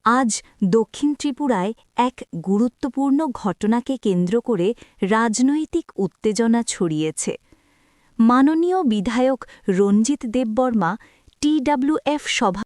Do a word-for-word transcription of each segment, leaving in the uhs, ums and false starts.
আজ দক্ষিণ ত্রিপুরায় এক গুরুত্বপূর্ণ ঘটনাকে কেন্দ্র করে রাজনৈতিক উত্তেজনা ছড়িয়েছে। মাননীয় বিধায়ক রঞ্জিত দেববর্মা, টিডব্লিউএফ সভা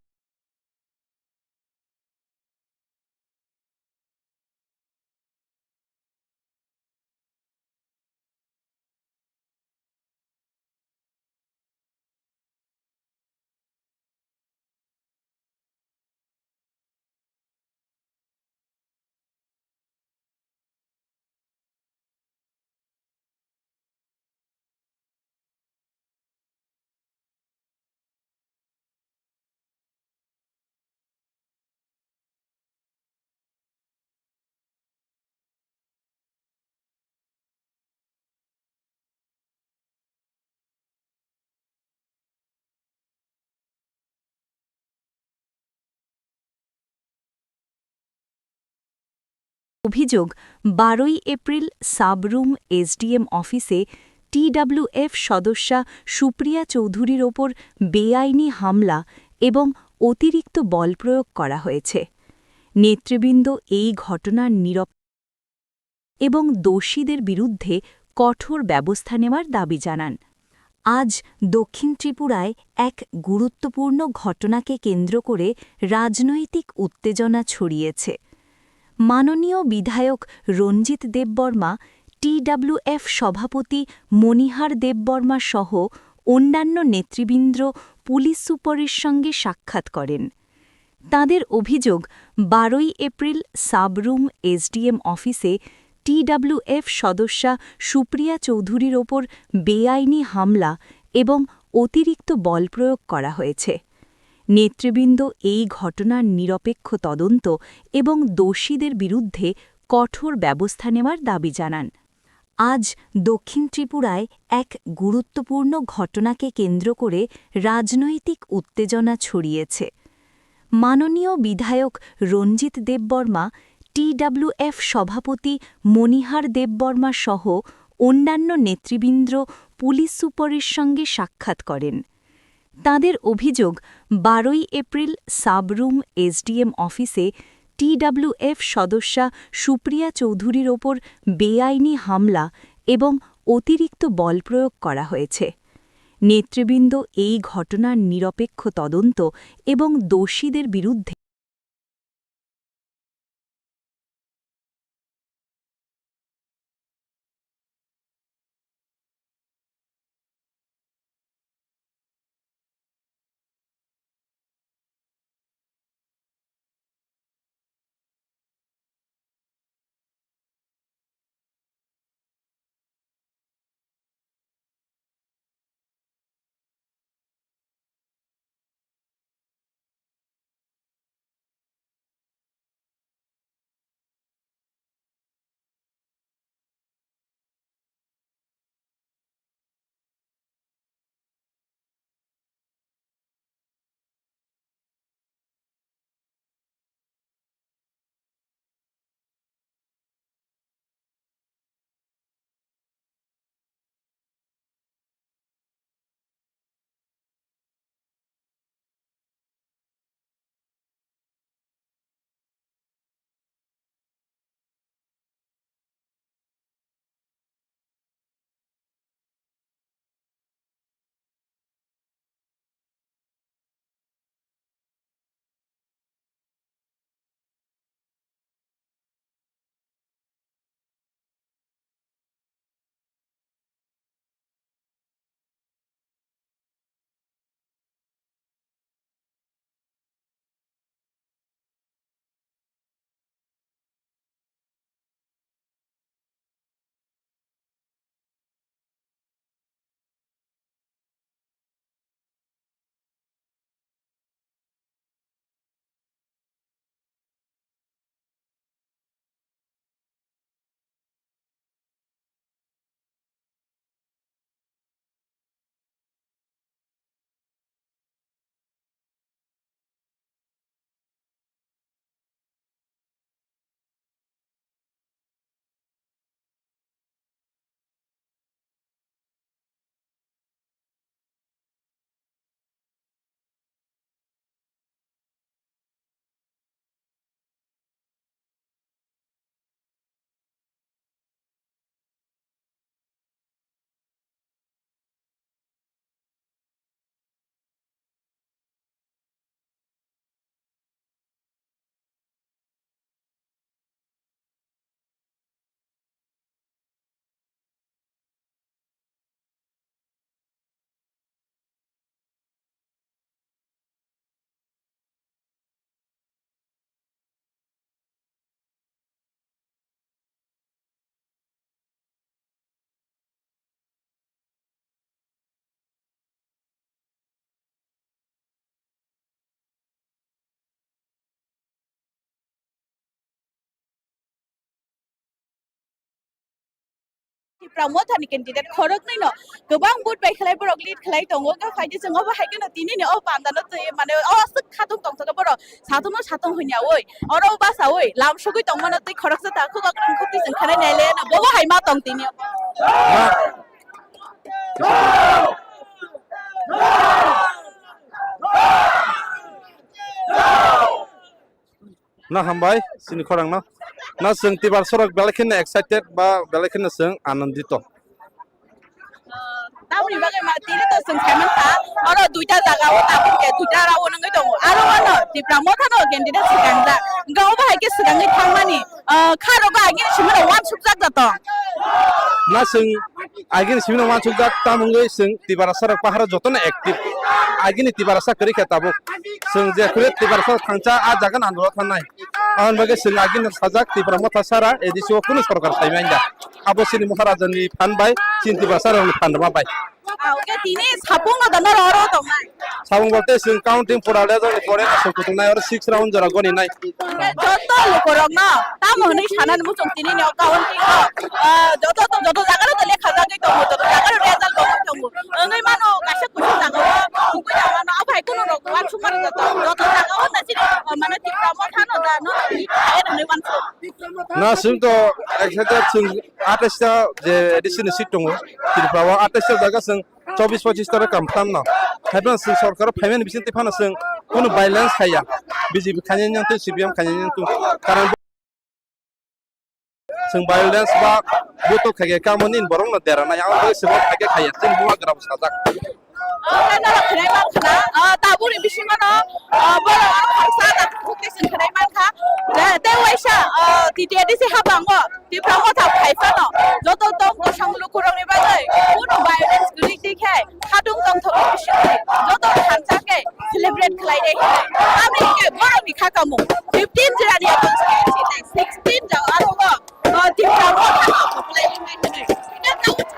অভিযোগ, বারোই এপ্রিল সাবরুম এসডিএম অফিসে টিডব্লিউএফ সদস্যা সুপ্রিয়া চৌধুরীর ওপর বেআইনি হামলা এবং অতিরিক্ত বল প্রয়োগ করা হয়েছে। নেতৃবৃন্দ এই ঘটনার নিরপ এবং দোষীদের বিরুদ্ধে কঠোর ব্যবস্থা নেওয়ার দাবি জানান। আজ দক্ষিণ ত্রিপুরায় এক গুরুত্বপূর্ণ ঘটনাকে কেন্দ্র করে রাজনৈতিক উত্তেজনা ছড়িয়েছে। মাননীয় বিধায়ক রঞ্জিত দেববর্মা, টিডব্লিউএফ সভাপতি মণিহার দেববর্মা সহ অন্যান্য নেতৃবৃন্দ পুলিশ সুপারের সঙ্গে সাক্ষাৎ করেন। তাঁদের অভিযোগ, বারোই এপ্রিল সাবরুম এসডিএম অফিসে টিডব্লিউএফ সদস্যা সুপ্রিয়া চৌধুরীর ওপর বেআইনি হামলা এবং অতিরিক্ত বল প্রয়োগ করা হয়েছে। নেতৃবৃন্দ এই ঘটনার নিরপেক্ষ তদন্ত এবং দোষীদের বিরুদ্ধে কঠোর ব্যবস্থা নেওয়ার দাবি জানান। আজ দক্ষিণ ত্রিপুরায় এক গুরুত্বপূর্ণ ঘটনাকে কেন্দ্র করে রাজনৈতিক উত্তেজনা ছড়িয়েছে। মাননীয় বিধায়ক রঞ্জিত দেববর্মা, টিডব্লিউএফ সভাপতি মণিহার দেববর্মা সহ অন্যান্য নেতৃবৃন্দ পুলিশ সুপারের সঙ্গে সাক্ষাৎ করেন। তাঁদের অভিযোগ, বারোই এপ্রিল সাবরুম এসডিএম অফিসে টিডব্লিউএফ সদস্যা সুপ্রিয়া চৌধুরীর ওপর বেআইনি হামলা এবং অতিরিক্ত বল প্রয়োগ করা হয়েছে। নেতৃবৃন্দ এই ঘটনার নিরপেক্ষ তদন্ত এবং দোষীদের বিরুদ্ধে Tipra Motha ni candidate khoroknwi no kwbang vote bai khlai borok lead khlai tongo, wngkha phaidi chwng obo hai kheno tini ni o panda no twi mane o aswk khatung tongthok borok satung no satung hwnyawi oro basawi lam sugwi tongmano twi khoroksa ta khuk khuk twi chwng khanai naile no bobo hai ma tong tini. Na hambai, sini khorang no. Na chwng Tiprasa rok belai kheno excited ba belai kheno chwng anandito. Tamni bagwi ma tini to chwng khaimang kha, oro duita jaga o tabuk khe duita rao nangwi tongo. Aro ano Tipra Motha no candidate swkangjak. Hwnkhe obo hai khe swkangwi thangmani, ah, kha rogo agini simi rok uansukjak da tong. Na chwng agini simi rok uansukjak, tamo wngwi chwng Tiprasa rok paharo jotono active. Agini Tiprasa kwrwi khe tabuk. Chwng je kwrwi Tiprasa thangcha a jaga nang rw thangnai. Aboni bagwi chwng agini sajak Tipra Motha sara A D C o kunu sorkar sai manya. Abo chini Maharaja ni phan bai, chini Tiprasa rok ni phan rwma bai. Ah, okay, tini sapung no dono oro tongnai. Sabung bolte chwng counting pura le jani pore aswk kutung nai oro six round jora goni nai. Joto lukorokno tamo hwnwi sanani muchung tini ni o counting o, ah, joto to, joto jaga rok to lekha jagwi tongo, joto jaga rok result tongwi tongo. Wngwi mano kaisa kuchuk jaga o, kubui jaga no, abo hai kunu rok uansuk mano joto, joto jaga o na chini, ah, mane Tipra Motha no da no, hwnwi wansuk. Na chwng to excited, chwng atais ta je A D C ni seat tongo, Tripura o atais ta jaga chwng chobis pochis ta kam tham no. Haiphano chwng sorkar o phaimani bising twi phano chwng kunu violence khaiya. B J P khainai yang twi, C P M khainai yang twi. Karon chwng violence ba buto khaikhe kamoni borok no dera nai. Ang bai chwng khaikhe khaiya. Chwng buma gra bwsajak. Oke, norok khwnai mankha na, ah, tabukni bisingo no, ah, borok aro khaksa takhuk tei chwng khwnai mankha. Te, tei waisa, ah, T T A D C habango Tipra Motha phai phano joto tong kosong lukurokni bagwi kunu violence kwrwi twi khe khatung tongthokni bisingtwi joto thansa khe celebrate khlainai hinwi. Tamni hwnkhe borokni kha kamung fifteen Jirania constituency tei sixteen jaga aro o, o, Tipra Motha no kwplai wngnai hwnwi. Tei tabuk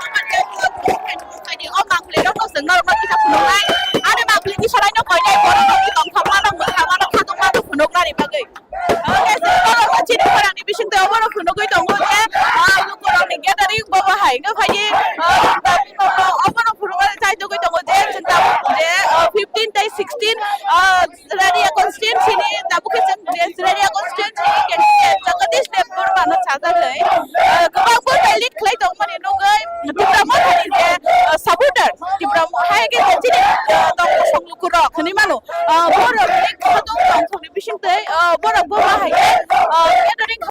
samani o mangpili rokno chwng norokno kisa phunuknai. Ani mangpili ni salai no koinai borok rokni tongthokma no mwthangma no khatungma no phunuknani bagwi. Oke, chini khorang ni bising tei obono phunugwi tongo je, ah, lukurokni gathering bobo hai wngkha phaidi, ah, obono phunugwi chaitugwi tongo je, chwng tabuk je, ah, fifteen tei sixteen, ah, Jirania constituency ni tabuk khe chwng je Jirania constituency ni candidate Jagadish Debbarma no chajagwi, ah, kwbang vote bai lead khlai tongmani nugwi Tipra Motha ni je, ah, supporter Tipra Mo-, hai khe chini, ah, tong kosong lukurok hwnwi mano. Ah, borok ni khatung tongthokni bisingtwi, ah, borok bo bahai khe, ah, gathering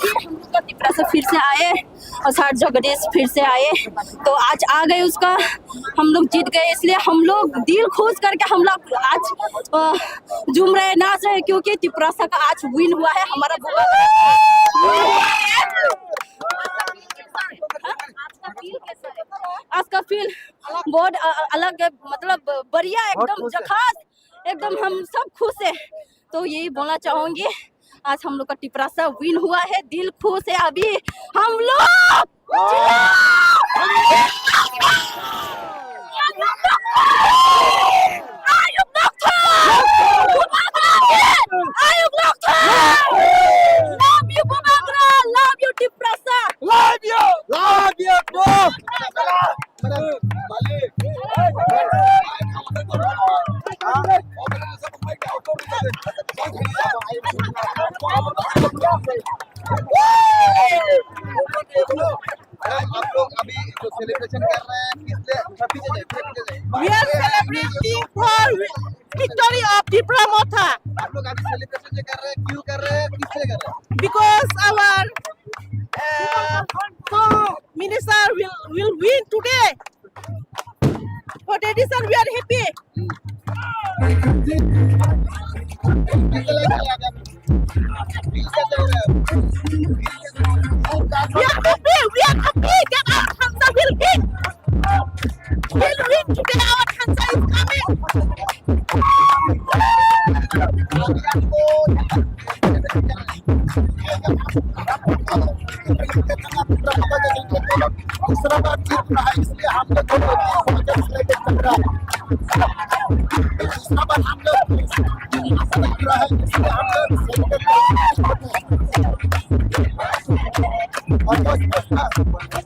हम लोग का तिपरा से फिर से आए और सर जगदीश फिर से आए, तो आज आ गए उसका, हम लोग जीत गए, इसलिए हम लोग दिल खुश करके हम लोग आज, अ, झूम रहे, नाच रहे, क्योंकि तिपरासा का आज विन हुआ है हमारा बुआ। आज का फील बहुत, अ, अलग है, मतलब बढ़िया, बहुत एकदम खुश है। झकास, एकदम हम सब खुश है। तो यही बोलना चाहूंगी, आज हम लोग का टिपरासा विन हुआ है, दिल खुश है। अभी हम लोग Ayuk Nokthar! Bubagra! Ayuk Nokthar! Love you, Bubagra! Love you, Tiprasa! Love you! Love you, bro! अरे, आप लोग अभी जो सेलिब्रेशन कर रहे हैं, किस लिए, पीछे जाइए, पीछे जाइए। We are celebrating for victory of Tipra Motha. आप लोग अभी सेलिब्रेशन जो कर रहे हैं, क्यों कर रहे हैं, किस लिए कर रहे हैं? Because our, uh, minister will, will win today. For that reason, we are happy. We are happy. We are happy that our Thansa will win. Will win today. Our Thansa is coming. दूसरा बार जीत रहा है, इसलिए हम लोग थोड़ा सेलिब्रेट कर रहा है। दूसरा बार हम लोग जीत रहा है, इसलिए हम लोग सेलिब्रेट कर रहे हैं। और बस, बस, बस।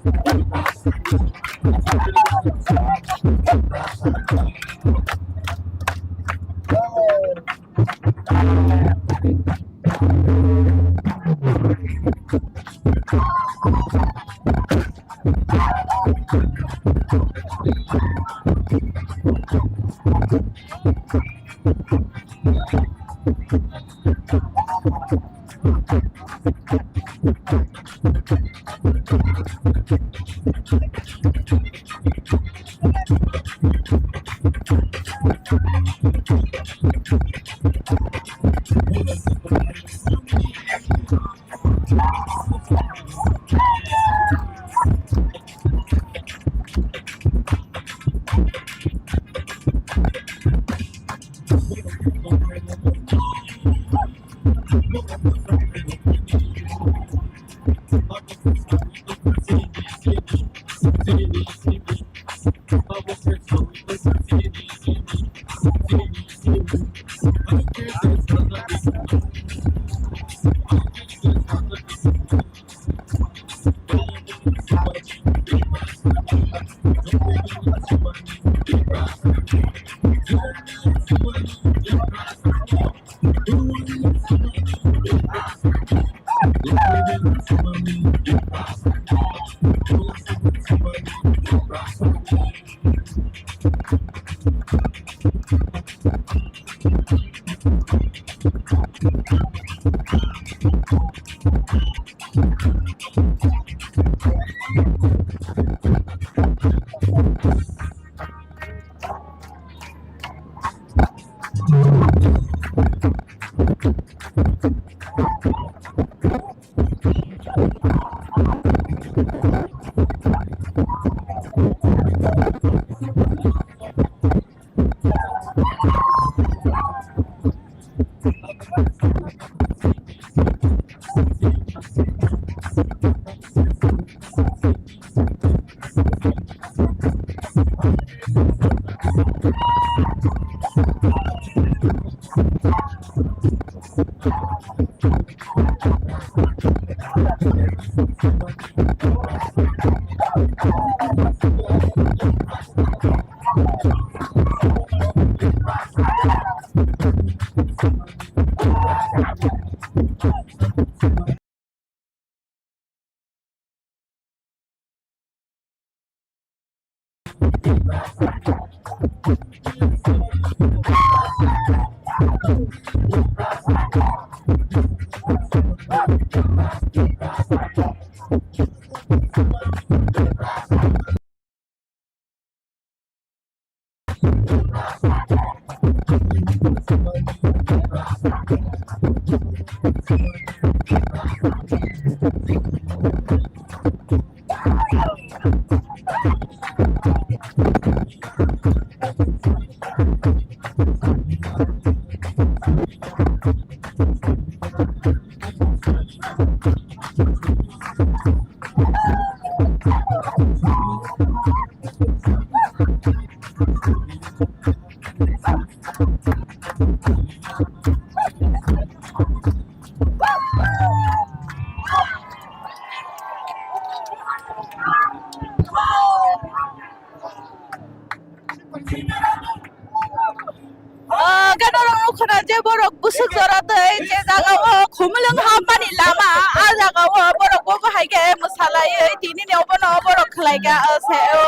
Khna je borok bwswk jora tei je jaga o khumulwng hammani lama, a jaga o borok bo bahai khe mwsalaiwi tini ni obono borok khlai kha, o se, o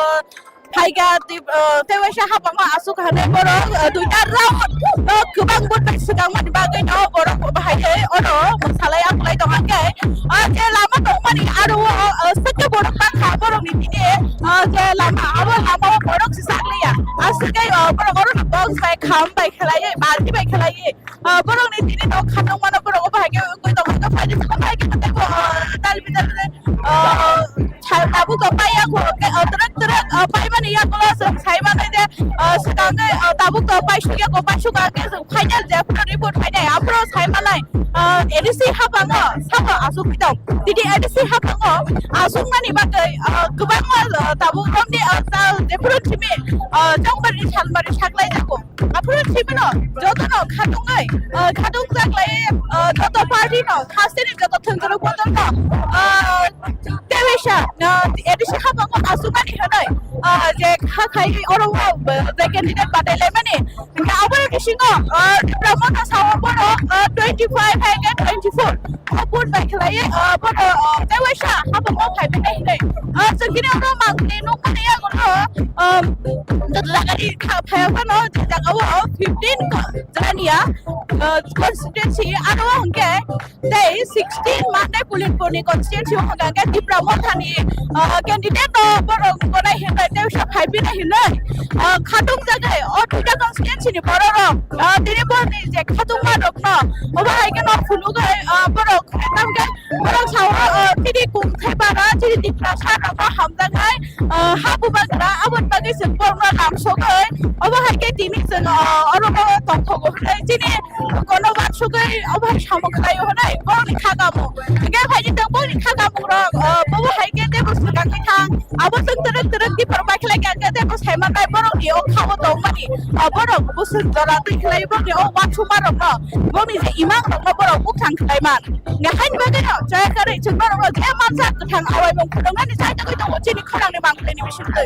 phai kha tei, o tei waisa hapang o aswk hwnwi borok, o duita round, o kwbang vote bai swkang mani bagwi no borok bo bahai khe ono mwsalai aklai tong kha khe, o je lama tongmani aro o, o swk khe borok bangkha borok ni tini, o je lama abo lama o borok se sak liya, aswk khe, o borok oro box bai kham bai khlaiwi balti bai khlaiwi. Ah, borok ni tini nok khanung mano borok o bahai khe wngwi tongo, hwnkhe phaidi phano bai khe tei bo, ah, tal bidal, ah, sa-, tabuk rok pai ya kho, hwnkhe, ah, twrwk twrwk, ah, pai mani yagulo chwng sai mano je, ah, swkang khe, ah, tabuk rok pai suk ya kho, pai suk khe chwng final je phano report phainai, aphuru sai manai, ah, A D C hapang o sabo asuk tong. Tini A D C hapang o asuk mani bagwi, ah, kwbangma, ah, tabuk romni, ah, tal jephuru simi, ah, chongmani salmani saklai jago. Aphuru sibino jotono khatungwi, ah, khatung jaklai, ah, joto party no, hasteni joto thwngkwrwng bodol no, ah, tei waisa, ah, A D C hapang o asukmani hwnwi, ah, je kha khai oro o, ah, je candidate batai laimani. Hwnkhe aboni bisingo, ah, Tipra Motha sao borok, ah, twenty five hai khe twenty four. O vote bai khlaiwi, ah, bono, ah, tei waisa hapang o phai phai hinwi. Ah, chwng kini oro mangtwi nukmani yago no, ah, joto jaga ni kha phai phano je jaga o fifteen ko jani ya, ah, constituency aro hwnkhe tei sixteen Mandai Pulitpur ni constituency o hwnkha khe Tipra Motha ni, ah, candidate no borok gonai hinwi tei waisa phai phai hinwi, ah, khatung jaga o duita constituency ni borok rok, ah, tini borok ni je khatungma rok no obo hai khe no phunugwi, ah, borok Tamkhe borok sao, o, chini kung thai bara, chini Tiprasa rokno hamjaknai, o, ha bubagra, aboni bagwi chwng borokno lamsogwi, obo hai khe tini chwng, o, oro o tongthogo hwnwi chini kono uansugwi obo hai samung khlaio hwnwi borokni kha kamung. Hwnkhe phaidi tong borokni kha kamungrok, o, bobo hai khe teibo swkangwi thang. Abo chwng twrwk twrwk dipor bai khlai kha khe teibo sai manai borokni o kha-o tongmani, o, borok bwswk jora twi khlai borokni o uansukma rokno, borokni je imang rokno borok bwkhang khlai man. Nge haini bagwi no chaya kwrwi chwng norokno je manjak kwthang awaimung phunuknani chai tongwi tongo chini khorangni mangpili ni bisingtwi.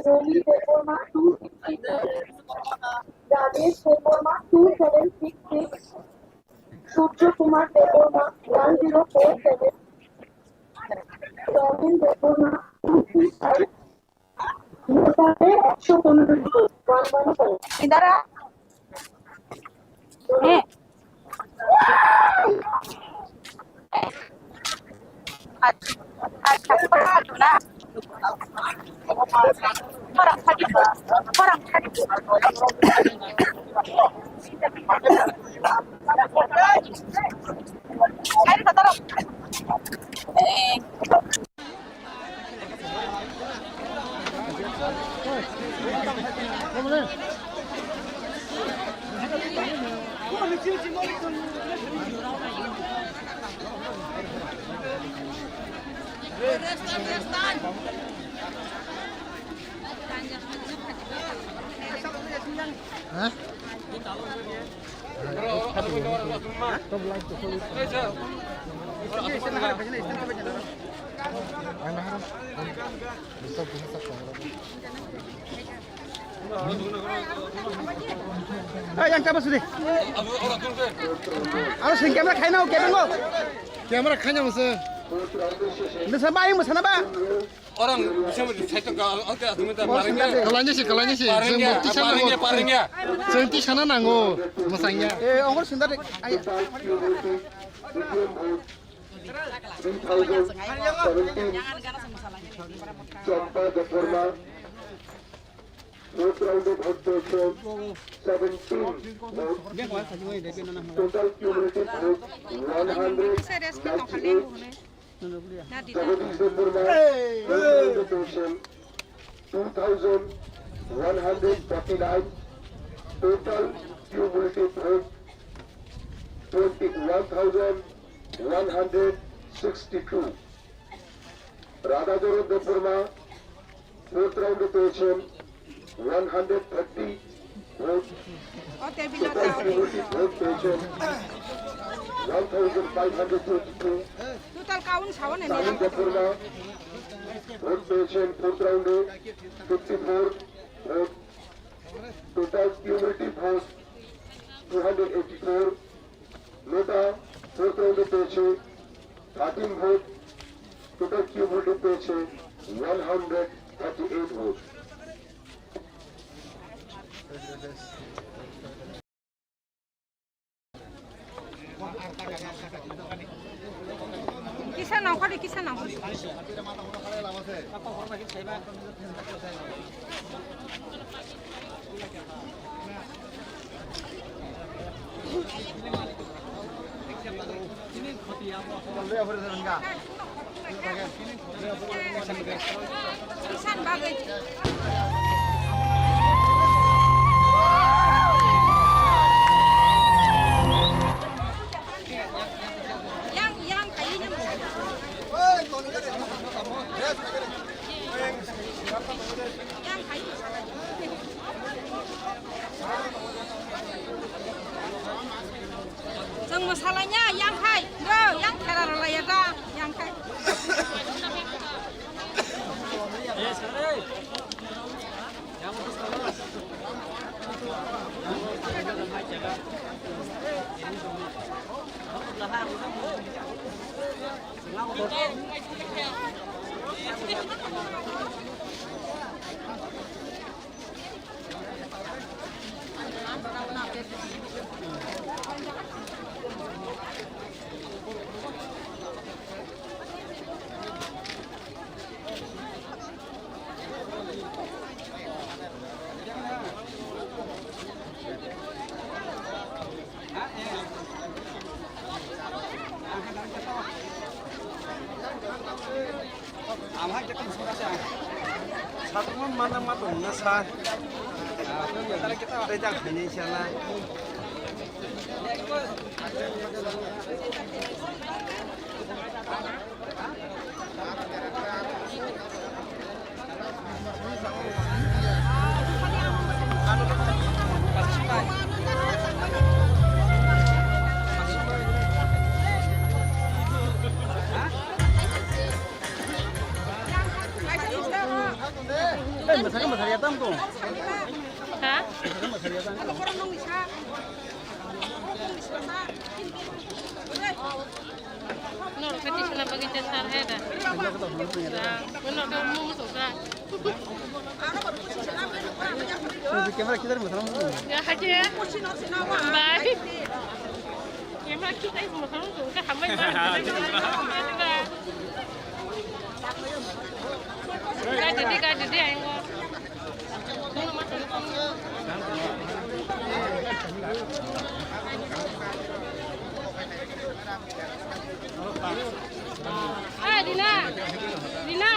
Romi Debbarma two sixty-six, Rajesh Debbarma two seven six six, Surjo Kumar Debbarma one zero four seven, Robin Debbarma two three five, Motare একশো পনেরো, one one four. Indara. Eh. Acha, acha, na. Orang tadi, orang tadi. Ayo, kita taruh. Eh. Hah? Hai, yang coba sini. Aro sing camera khaina, oke, tunggu. Camera khaina masa. Nasa ba, ayo masa na ba. Orang bisa menjadi saya tuh kalau oke, aku minta parengnya. Kalanya sih, kalanya sih. Parengnya, parengnya, parengnya. Senti sana nango, masanya. Eh, ongkor sendiri. Ayo. Two thousand seventeen, Champa Debbarma, fourth round of vote seventeen votes, total cumulative vote one hundred ninety-eight, Jagadish Debbarma, fourth round of vote, two thousand one hundred forty-nine, total cumulative vote twenty-one thousand one hundred sixty-two. Radhadhara Debbarma, fourth round of election, one hundred thirty vote, total cumulative vote election, one thousand five hundred twenty-two. Total count sao na Sani Debbarma, vote election, fourth round, fifty-four vote, total cumulative vote, eighty-four, নেতা fourth round এ পেয়েছে thirteen vote, total cumulative পেয়েছে one hundred thirty-eight vote. Kisa nongkhor di, kisa nongkhor. Yang, yang, kayu ni. Chwng mwsalaiya, yang khai, bro, yang khera rwlaiya da, yang khai. Amha kita musuh kasih. Satu mana mah tuh nasa. Kita kita ada yang hanya siapa. Eh, masaknya masaria tam tuh. Ha? Masaknya masaria tam tuh. Norok khe tisana bagwi cha sar hai da. Norok khe mumu sokha. Camera kita masalah. Ya haje. Bye. Camera kita masalah sokha hambai ba. Ka didi ka didi aingo. Ah, Rina. Rina.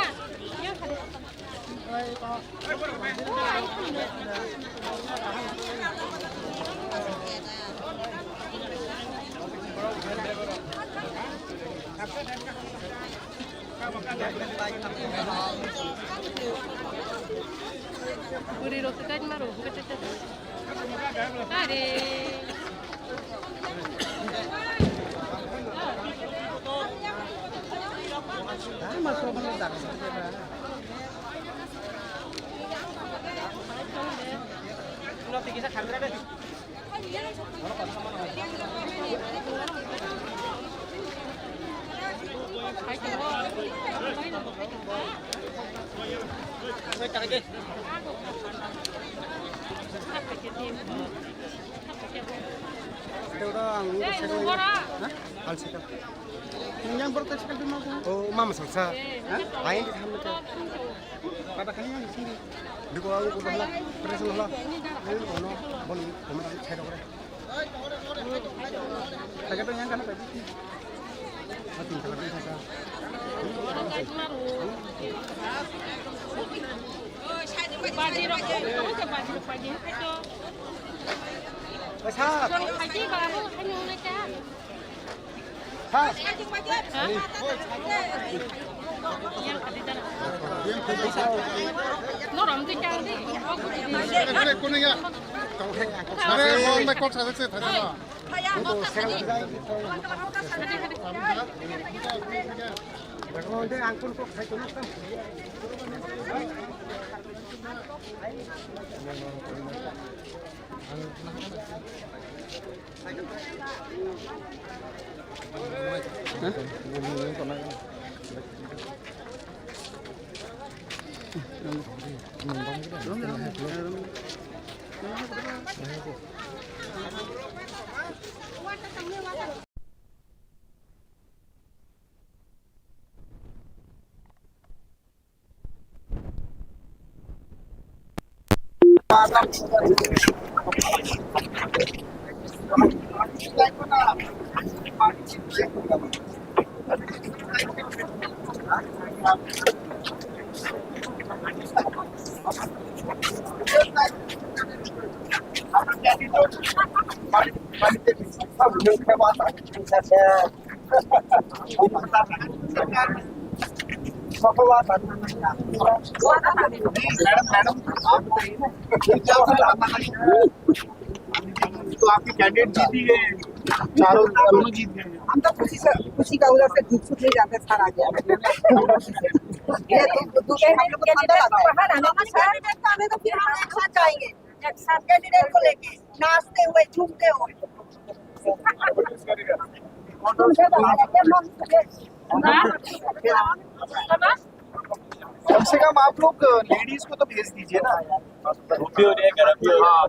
Bwrwi rok khe kaima rw hwnkhe tei tei. Are. Hal sika. Yang berarti sekali mau. Oh, mama salsa. Hah? Ayo kita hamil. Pada kali yang sini. Biko aku ko bala, present bala. Ayo kono, bolu, kono saya dok. Lagi tu yang kana tadi. Atin kalau bisa sa. Baji rok, kamu ke baji rok baji itu. Besar. Kalau haji baru hanya nak. Madam, madam, आप बताइए ना, क्या हो रहा है? तो आपके कैंडिडेट जीत ही गए हैं, चारों, दोनों जीत गए हैं। हम तो खुशी से, खुशी का उधर से दुख सुख नहीं जानते, सर आ गया। ये तो दुख है, हम लोग को ठंडा लगा है। बाहर आने का सर, हमें तो फिर हम एक साथ जाएंगे, एक साथ कैंडिडेट को लेके नाचते हुए, झूमते हुए। कम से कम आप लोग लेडीज को तो भेज दीजिए ना। हाँ,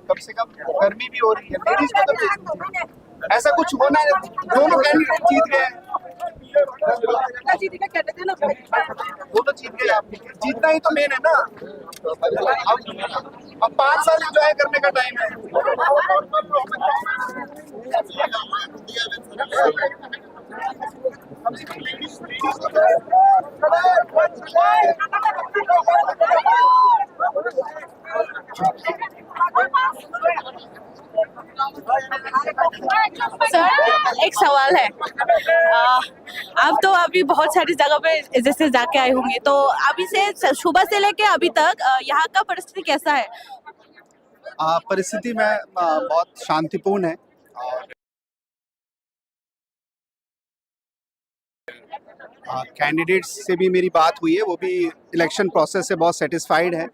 कम से कम गर्मी भी हो रही है, लेडीज को तो भेज दीजिए। ऐसा कुछ होना है, दोनों कैंडिडेट जीत गए। वो तो जीत गए, आप जीतना ही तो मेन है ना। अब, अब पाँच साल एंजॉय करने का टाइम है। सर, एक सवाल है। आ, आप तो अभी बहुत सारी जगह पे जैसे जाके आए होंगे, तो अभी से, सुबह से लेके अभी तक, आ, यहाँ का परिस्थिति कैसा है? आ, परिस्थिति में, आ, बहुत शांतिपूर्ण है और कैंडिडेट्स से भी मेरी बात हुई है, वो भी इलेक्शन प्रोसेस से बहुत सेटिस्फाइड है।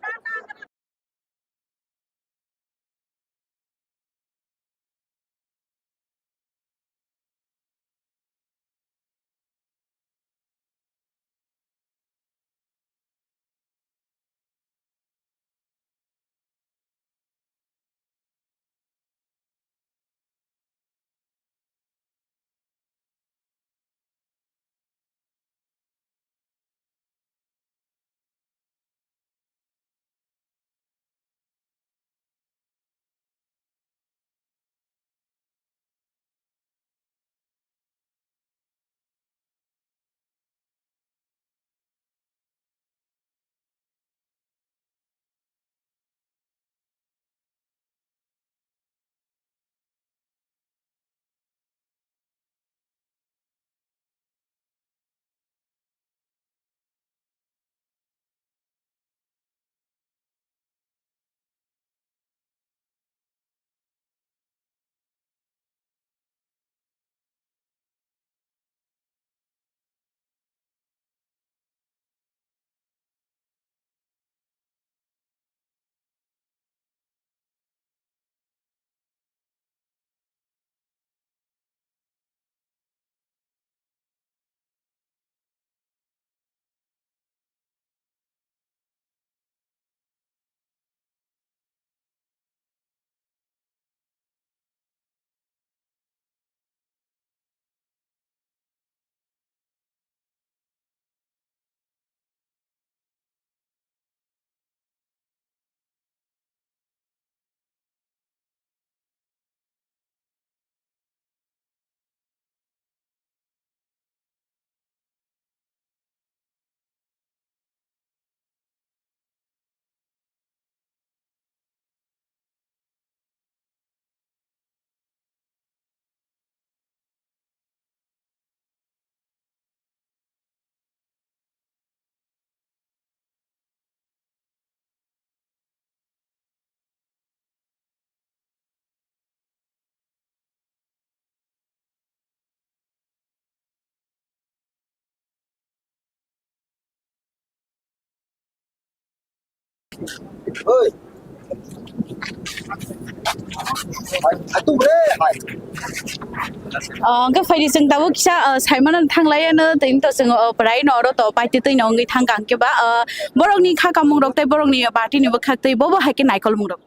Ah, hwnkhe phaidi chwng tabuk kisa, ah, saimano thanglaiano, tini to chwng, ah, prai no oro to paitwi twi no wngwi thangkha hwnkhe ba, ah, borokni kha kamung rok tei borokni party ni bwkhak twi bobo hai khe naikolmung rok.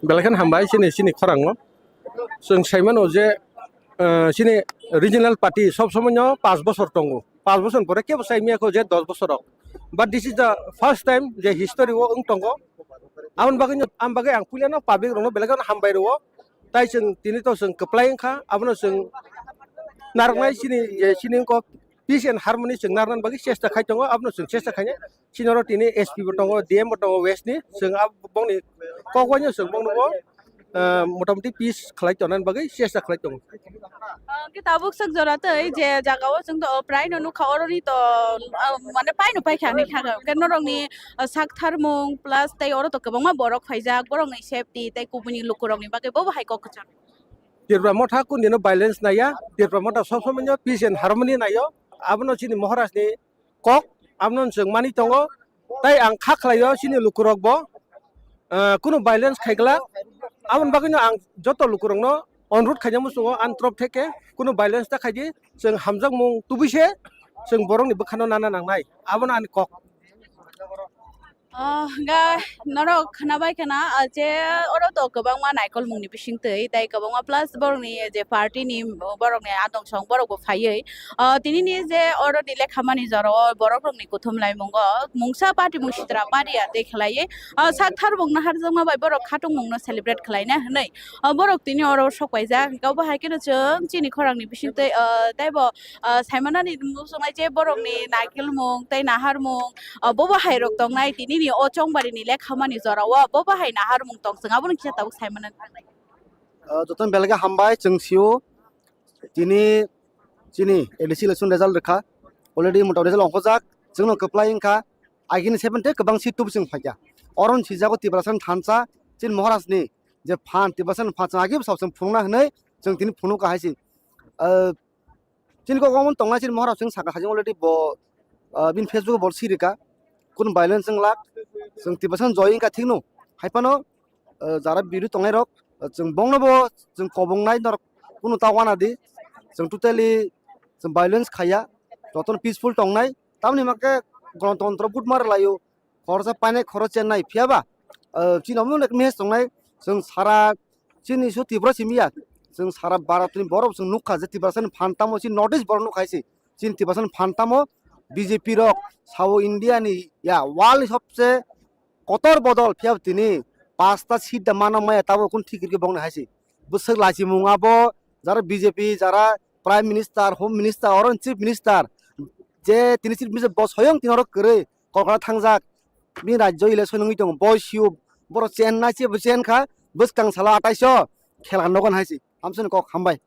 Belai kheno hambai chini, chini khorang no. Chwng saimano je, ah, chini regional party sob somoi no panch bochor tongo. Panch bochor ni pore kebo sai maya kho je dos bochor rok. But this is the first time je history o wng tongo. Aboni bagwi no, aboni bagwi ang puila no public rok no belai kheno hambai rwo. Tai chwng tini to chwng kwplai wngkha, abono chwng narwknai chini, je chini wngkha peace and harmony chwng narwknani bagwi chesta khai tongo, abono chwng chesta khainai. Chini oro tini S P bo tongo, D M bo tongo West ni, chwng abo bongni kok waino chwng bongno bo, ah, motamoti peace khlai tongnani bagwi chesta khlai tongo. Ah, hwnkhe tabuk swk jora tei je jaga o chwng to, oh, prai no nukha, oroni to, ah, mane pai no paikha hinwi kha, hwnkhe norokni, ah, sak tharmung plus tei oro to kwbangma borok phaijak, borokni safety tei kubuni lukurokni bagwi bobo hai kok kwchang. Tipra Motha kundino violence naiya, Tipra Motha sob somoi no peace and harmony naio, abono chini Maharaj ni kok, abono chwng mani tongo. Tai ang kha khlaio chini lukurok bo, ah, kunu violence khaigla. Aboni bagwino ang joto lukurokno onurut khaina muchungo, ani torop theke kunu violence ta khaidi, chwng hamjakmung tubui se chwng borokni bwkhano nana nangnai, abono ani kok. Ah, ga norok khnabai khna, ah, je oro to kwbangma naikolmungni bisingtwi, tei kwbangma plus borokni je party ni borokni adong song borok bo phaiwi, ah, tini ni je oro ni lekhamani jora o borok rokni kuthum laimungo mungsa party mung sitra pariya tei khlaiwi, ah, sak thar mung naharjakma bai borok khatungmung no celebrate khlaina hinwi, ah, borok tini oro sok paijak. Hwnkhe obo hai kheno chwng chini khorang ni bisingtwi, ah, tei bo ah, saimanani muchungnai je borokni naikolmung tei naharmung, ah, bobo hai rok tongnai tini ni o chongbarini lekhamani jora o bobo hai naharmung tong chwng abono kisa tabuk saimanani thangnai. Ah, jotono belai khe hambai chwng sio tini chini A D C election result rwkha, already mota result ongkhorjak, chwngno kwplai wngkha, agini seven tei kwbang seat tubu chwng phaikha, oro no sijago Tiprasani thansa chini Maharajni je phan Tiprasani phan chwng agi bwsao chwng phunukna hinwi chwng tini phunukha hai se. Ah, chini kok omo tongnai chini Maharaj chwng saka sajing already bo, ah, bini Facebook o bo sirika. Kunu violence wng lak. Chwng Tiprasa joy wngkha thikno. Hai phano, ah, jara biru tongnai rok, ah, chwng bongno bo chwng kobong nai norok kunu ta wana di. Chwng totally chwng violence khaya. Jotono peaceful tongnai. Tamni hwnkhe Ganatantro good mar laio. Khoroksa painai khorok chennai phiya ba, ah, chini omo nek message tongnai. Chwng sara chini su Tripura simi ya. Chwng sara Bharat ni borok chwng nukha je Tiprasa ni phan tamo chini North East borok nukha se. Chini Tiprasa ni phan tamo B J P rok sao India ni ya world ni sobse kotor bodol phiya tini pasta seat da mana maya tabo kun thik rikhe bongni hai se. Bwswk lachimung abo jara B J P jara Prime Minister, Home Minister, oro Chief Minister je tini Chief Minister bo soyong tini oro kwrwi Kolkata thangjak, bini rajyo election wngwi tongo, boi sio, borok chen na se bo chen kha, bwskang salo atais o khela nogo hai se, hamsani kok hambai.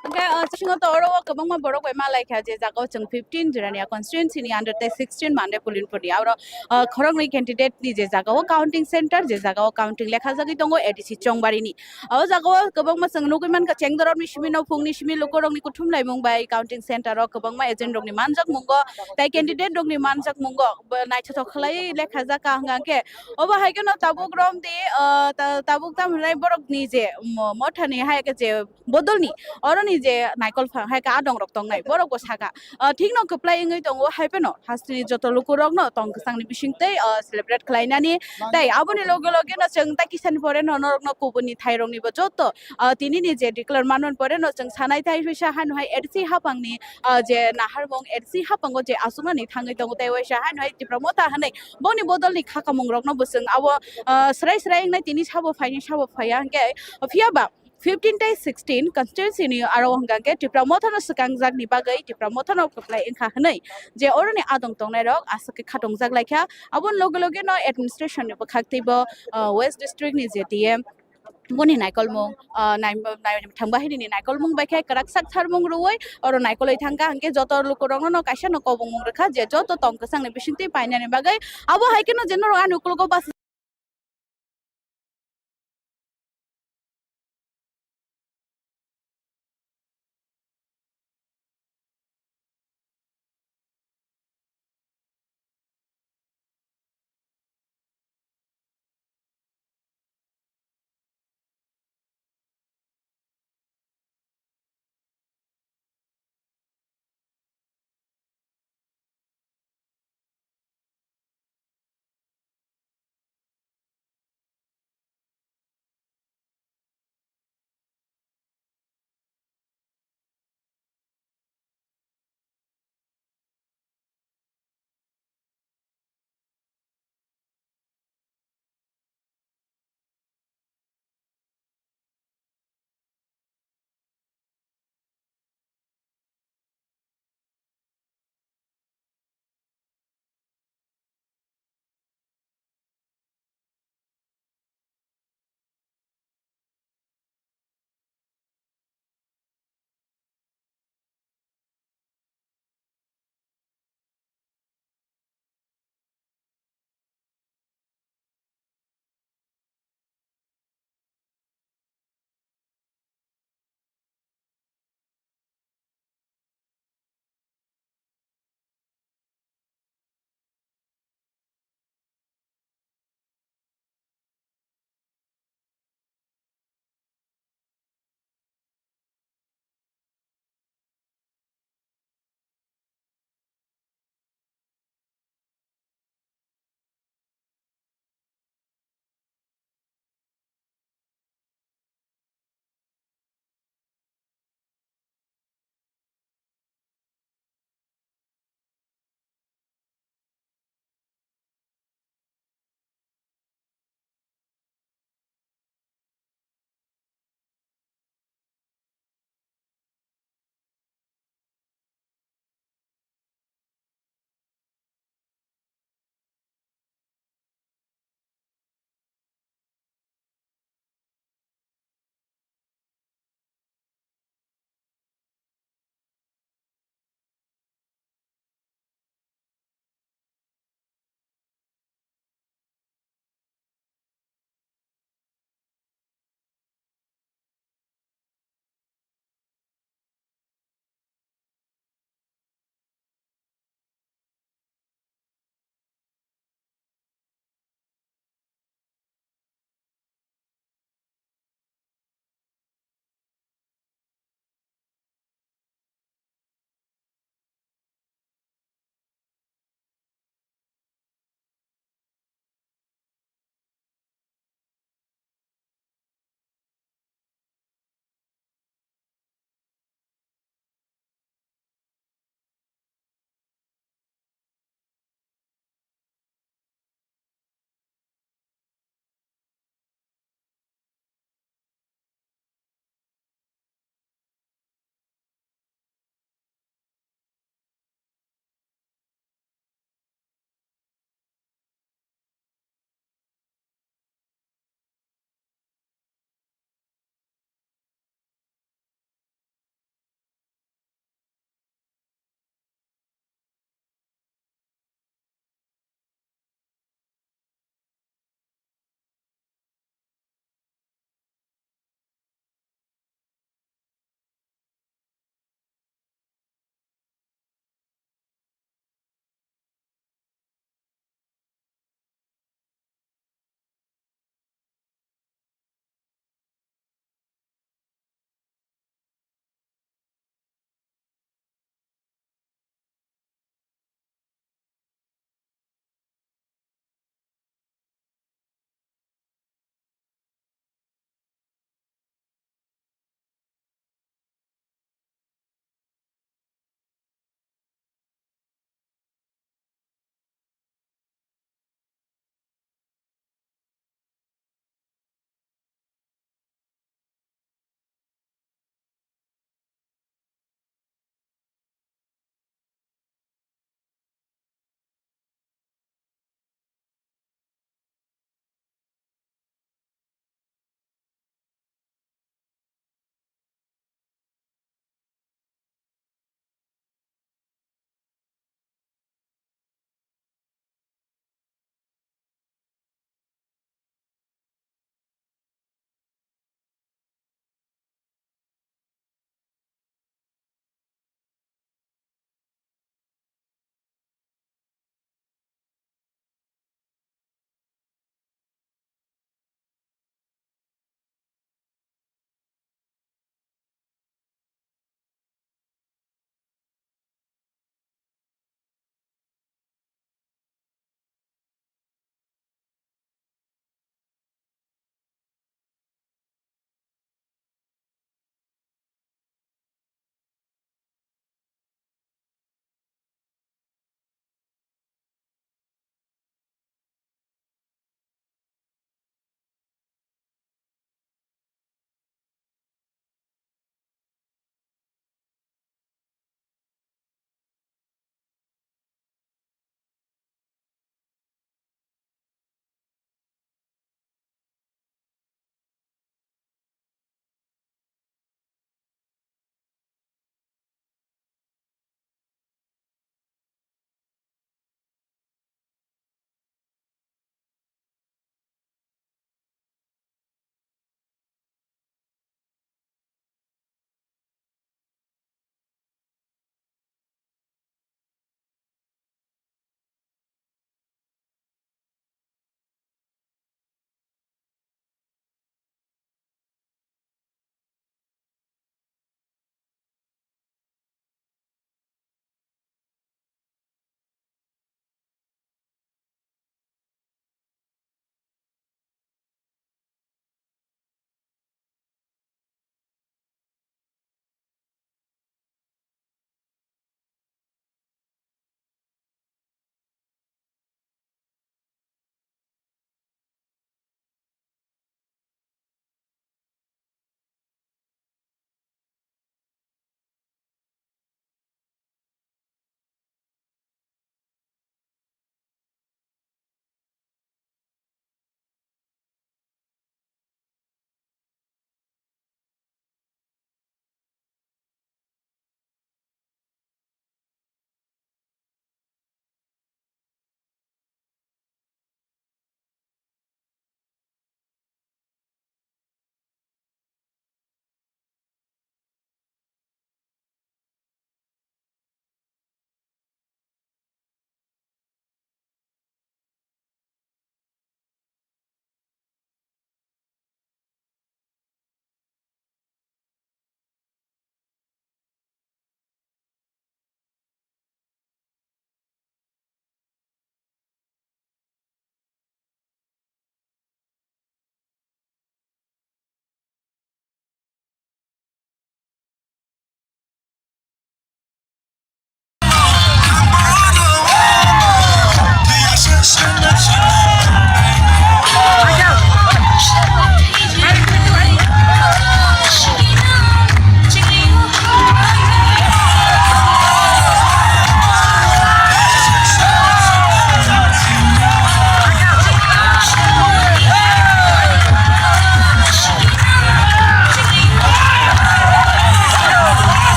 Hwnkhe, ah, bisingo to oro o kwbangma borok bai malai kha, je jaga o chwng fifteen Jirania constituency ni under tei sixteen Mande Pulinpur ni, aro, ah, khoroknwi candidate ni je jaga o counting center, je jaga o counting lekha jagwi tongo A D C Chongbari ni. O jaga o kwbangma chwng nugwi mankha, chengdorok ni simi, nophung ni simi, lukurok ni kuthum laimung bai counting center o kwbangma agent rok ni manjak mungo, tei candidate rok ni manjak mungo bo naithothok khlai lekha jak ka hwnkha khe. Obo hai kheno tabuk rom di, ah, ta-, tabuk tam hwnai borok ni je mo-, motha ni hai khe je bodol ni oro ni je naikol phang hai khe adong rok tong nai borok bo saka. Ah, thik no kwplai wngwi tongo, hai phano hasteni joto lukurokno tong kwchangni bisingtwi, ah, celebrate khlainani. Tei aboni loge loge no chwng tei kisani pore no norokno kubuni thairokni bo joto, ah, tinini je declare manmani pore no chwng sanai tei phaisa hano hai A D C hapangni, ah, je naharmung A D C hapango je asuknani thangwi tongo tei waisa hano hai Tipra Motha hinwi boni bodolni kha kamung rokno bo chwng abo, ah, srai srai wngnai tini sabo phaini sabo phaiya hwnkhe phiya ba fifteen tei sixteen constituency ni aro hwnkha khe Tipra Motha no swkang jak ni bagwi Tipra Motha no kwplai wngkha hwnwi je oro ni adong tongnai rok aswk khe khatong jak lai kha. Aboni loge loge no administration ni bwkhak tei bo, ah, West District ni je D M boni naikolmung, ah, nai-, nai-, thang bahini ni naikolmung bai khe kwrak sak tharmung rwui oro naikolwi thang kha hwnkhe joto lukurok no kaisa no kobongmung rwkha je joto tong kwchang ni bisingtwi painani bagwi abo hai kheno je norok ani ukologo bus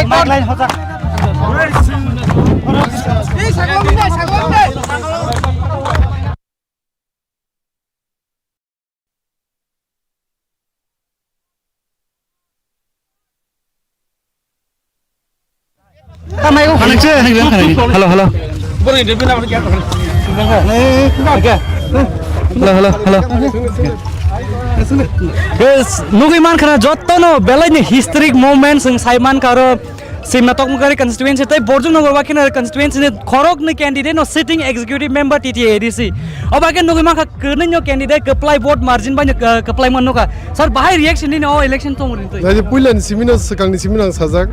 Mic line hoja. Hello, hello. Hello, hello, hello. Guys, nugui mankha na jotto no belai ni historic moments wng sai mankha aro Simna Tokmokari constituency tei Borjong Nagar Wakhinari constituency ni khorok ni candidate no sitting executive member T T A A D C. Oba khe nugui mankha kwnwi no candidate kwplai vote margin bai no, uh, kwplai man nukha. Sir, bahai reaction nini o election tong rin twi? Nai puila ni simi no swkang ni simi no ang sajak.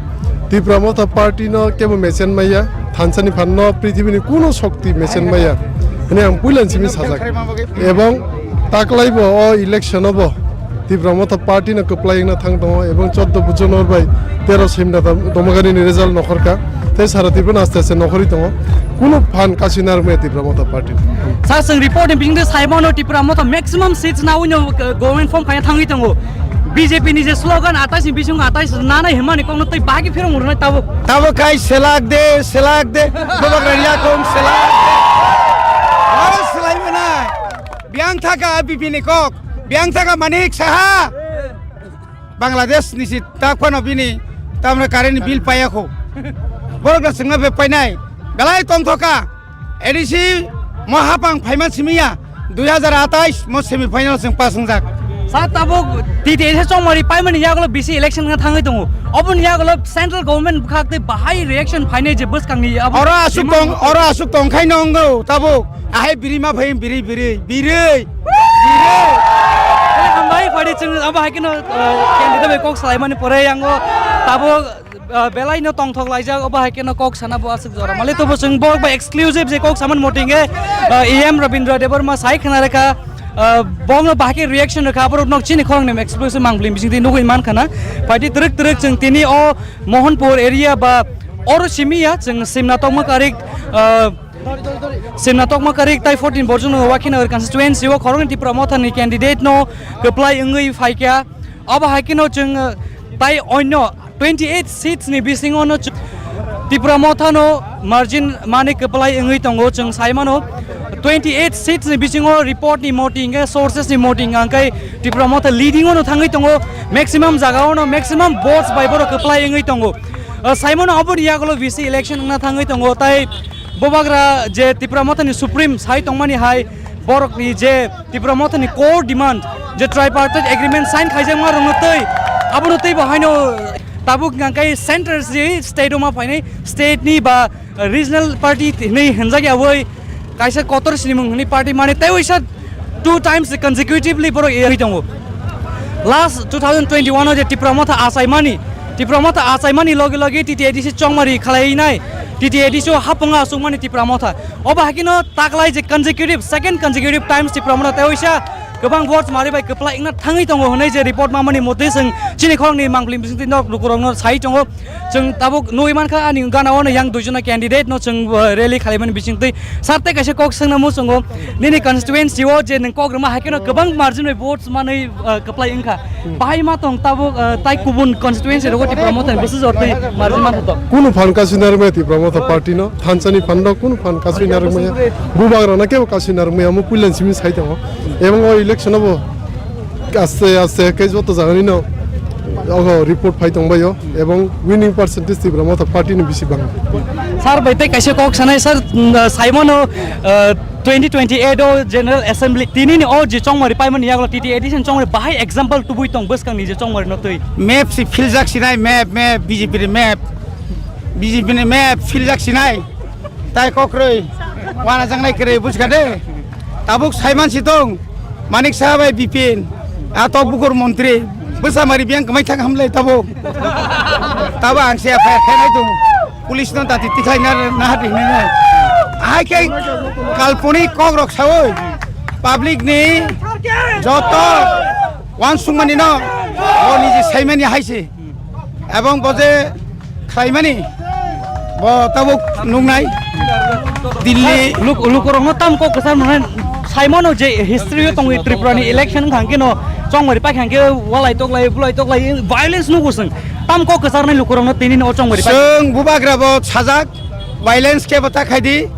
Tipra Motha party no kebo mesen maya. Thansa ni phan no prithibi ni kuno shokti mesen maya. Hini ang puila ni simi sajak. Ebong taklai bo o election o bo Tipra Motha party no kwplai wngna thang tongo, ebong chordo bujor nor bai tero semda dam-, domogani ni result nokhorka. Tei sara Tripura no aste aste nokhorwi tongo. Kuno phan kasi narwkmaya Tipra Motha party. Sir, chwng report ni bisingtwi sai mano Tipra Motha maximum seats nawi no, uh, government form khaina thangwi tongo. B J P ni je slogan atais ni bising atais nanai himani kokno tei bahai khe phirong rwnai tabuk. Tabuk khai selak de, selak de, bobagra yakung selak de. Aro selai manai. Biang thaka B P ni kok, biang thaka Manik Saha. Bangladesh ni si tak phano bini tamre current bill paya kho. Borok da sengma be painai. Belai tong thoka. A D C mo hapang phaiman simiya. Dui hazar atais mo semi final seng pas wngjak. Sa tabuk T T A A D C chongmari paimani yagulo bisi election wngna thangwi tongo. Oboni yagulo central government bwkhak tei bahai reaction phainai je bwskangni abo Oro asuk tong, oro asuk tong khai no wngo tabuk. Ahai biri ma phai biri, biri, biri, biri. Hambai padi chwng abo hai keno, uh, candidate bai kok salaimani pore yango tabuk, uh, belai no tongthok laijak abo hai keno kok sana bo aswk jora. Mali tobo chwng borok bai exclusive je kok saman moting e, uh, E M Rabindra Debbarma sai khna rekha, uh, bongno bahai khe reaction rekha borok nok chini khorang nem exclusive mangpli bising twi nugui man khana. Padi twrwk twrwk chwng tini o Mohanpur area ba oro simi ya chwng simna tongma karik, uh, Simna tokma karik tai fourteen Borjong Nagar Wakhinari constituency o khoroknwi Tipra Motha ni candidate no kwplai wngwi phaikha. Abo hai kheno chwng, uh, tai onyo twenty eight seats ni bisingo no chwng Tipra Motha no margin mani kwplai wngwi tongo chwng sai mano. Twenty eight seats ni bisingo report ni moting, eh, sources ni moting hwnkhe Tipra Motha leading o no thangwi tongo, maximum jaga o no maximum votes bai borok kwplai wngwi tongo. Uh, sai mano aboni yagulo bisi election wngna thangwi tongo tai Bubagra je Tipra Mothani Supreme sai tongmani hai borokni je Tipra Mothani core demand je tripartite agreement sign khaijakma rwngno twi abono twi bo haino tabuk hwnkhe centre je state o ma phainai state ni ba regional party hinwi hwnjak yawi kaisa kotor sinimung hwnwi party mani tei waisa two times consecutively borok eri tongo. Last two thousand twenty-one o je Tipra Motha achaimani, Tipra Motha achaimani logi logi T T A D C chongmari khalainai, T T A D C o hapung achukmani Tipra Motha. Obo hakino taklai je consecutive, second consecutive times Tipra Motha tei waisa kwbang votes mari bai kwplai wngna thangwi tongo hwnwi je report mamani motwi chwng chini khoroknwi mangpili bisingtwi nok lukurokno sai tongo. Chwng tabuk nugwi mankha ani gana o yang duijona candidate no chwng, uh, rally khalaimani bisingtwi sarte kaisa kok swngna muchungo nini constituency o je nwng kok rwma hai kheno kwbang margin bai votes manwi, uh, kwplai wngkha. Hmm. Bahai ma tong tabuk, uh, tai kubun constituency rogo Tipra Motha ni bwswk jortwi margin manthoto. Kunu phan kasui narwkmaya Tipra Motha party no, thansani phan no kunu phan kasui narwkmaya. Bubagra no kebo kasui narwkmaya, omo puila ni simi sai tongo. Ebong o election o bo aste aste khe joto jagani no ogo report phai tongbaio, ebong winning percentage Tipra Motha party ni bisi bang. Sir bai tei kaisa kok sanai sir, mm, saimano, uh, twenty twenty-eight o General Assembly tini ni o je chongmari paimani yagulo T T A D C ni chongmari bahai example tubui tong bwskang ni je chongmari no twi. Map si philjak sinai, map, map, B J P ni map, B J P ni map philjak sinai. Tai kokroi wana jangnai kwrwi buchka de. Tabuk saiman si tong. Manik Saha bai Bipin. A tok bukur montri. Bwsa mari biyang kwmai thang hamlai tabuk. Tabuk ang se F I R khainai tong. Police no dati tikhlai na, na hati hinai na. Ahai khe kalponi kok rok sawi. Public ni joto wansukmani no. Bo niji saimani hai se. Ebong bo je khlaimani, bo tabuk nuknai. Delhi. Luk-, lukurokno tam kok kwchar manai saimano je history o tongwi Tripura ni election wngkha hwnkhe no Chongmari paikha hwnkhe walai toklai, bulai toklai, violence nugo chwng. Tam kok kwcharnai lukurokno tini o chongmari paikha. Chwng bubagra bo sajak, violence kebo ta khaidi.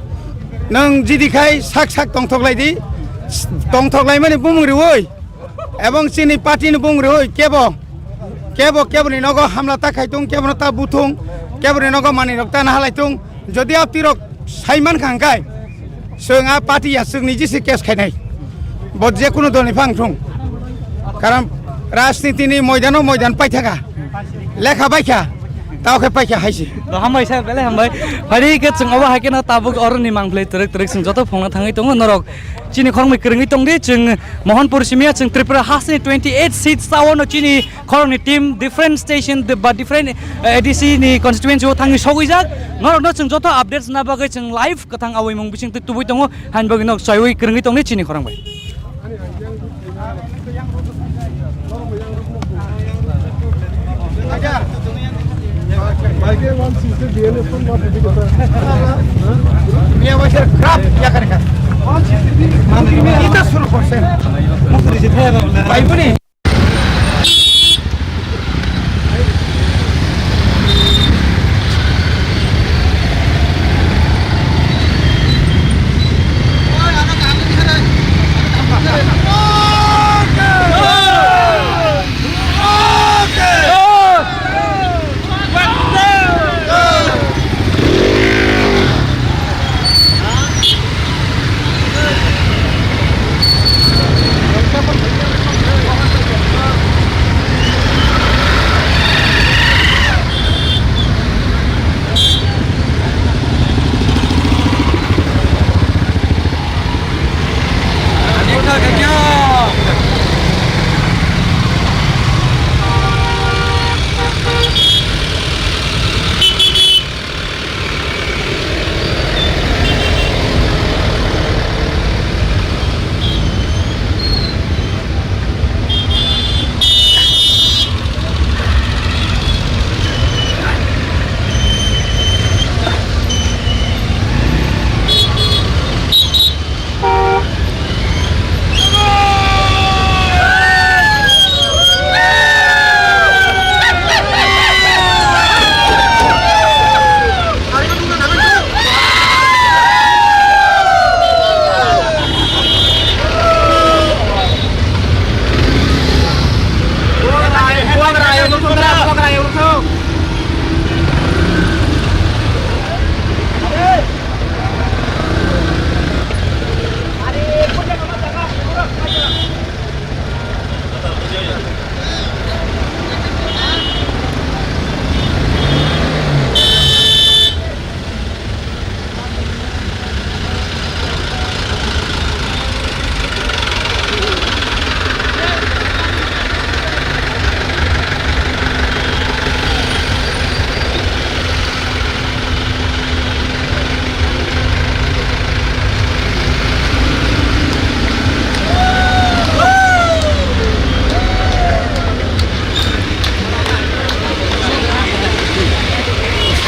Nwng jidi khai sak sak tongthoklaidi. Tongthoklaimani bumung riui. Ebong chini party ni bumung riui kebo, kebo, kebo ni nogo hamla ta khaitung, kebo no ta buthung, kebo ni nogo manwi rok ta nahalaitung. Jodi aptirok sai mankha hwnkhe, chwng a party ya chwng niji se case khainai. Bo je kunu dol ni phang thung. Karon rajniti ni moidano moidan paithaka. Lekha baikha, tao khe paikha haisi. To hambai sir, belai hambai. Phari khe chwng obo hai kheno tabuk oroni mangphlai twrwk twrwk chwng joto phungna thangwi tongo norok. Chini khoroknwi kwrwngwi tongdi, chwng Mohanpur simiya, chwng Tripura hasteni twenty eight seats, tao no chini khoroknwi team different station, the, ba different, eh, A D C ni constituency o thangwi sogwijak. Norokno chwng joto updates na bagwi chwng live kwthang awi mung bising twi tubui tongo, hain bagwi nok chaiwi kwrwngwi tongdi chini khorang bai.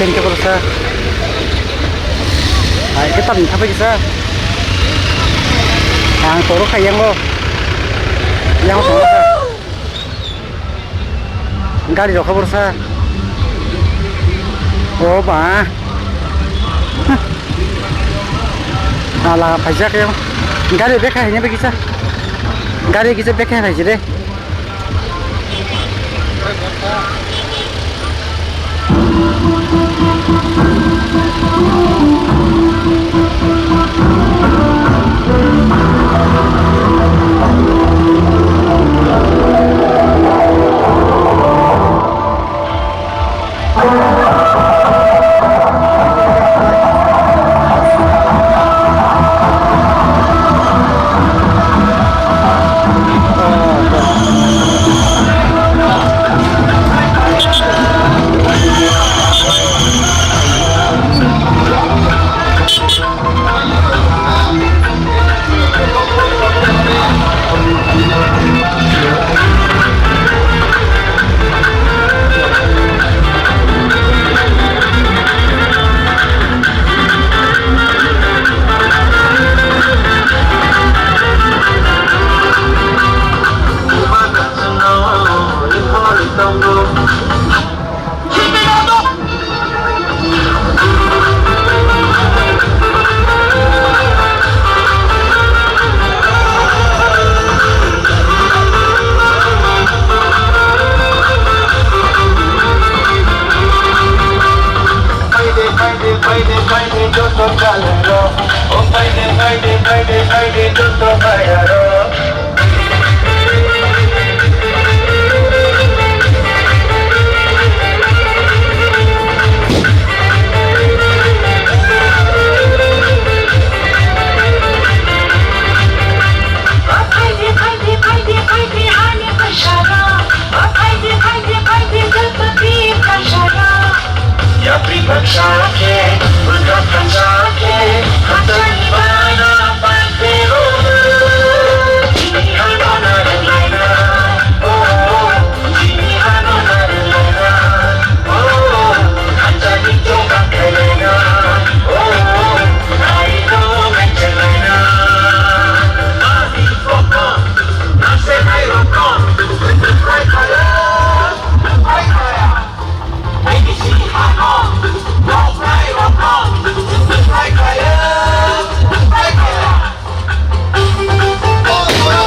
Stand ke borok sa. Hai ke tam thapai kisa. Ang toro khai yang lo. Yang toro sa. Gari rok khe borsa. O ba. Ala phaijak ya. Gari bekha hini bekisa. Gari kisa bekha phaiji de.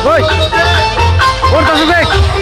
Oi! Oi, ta sujek!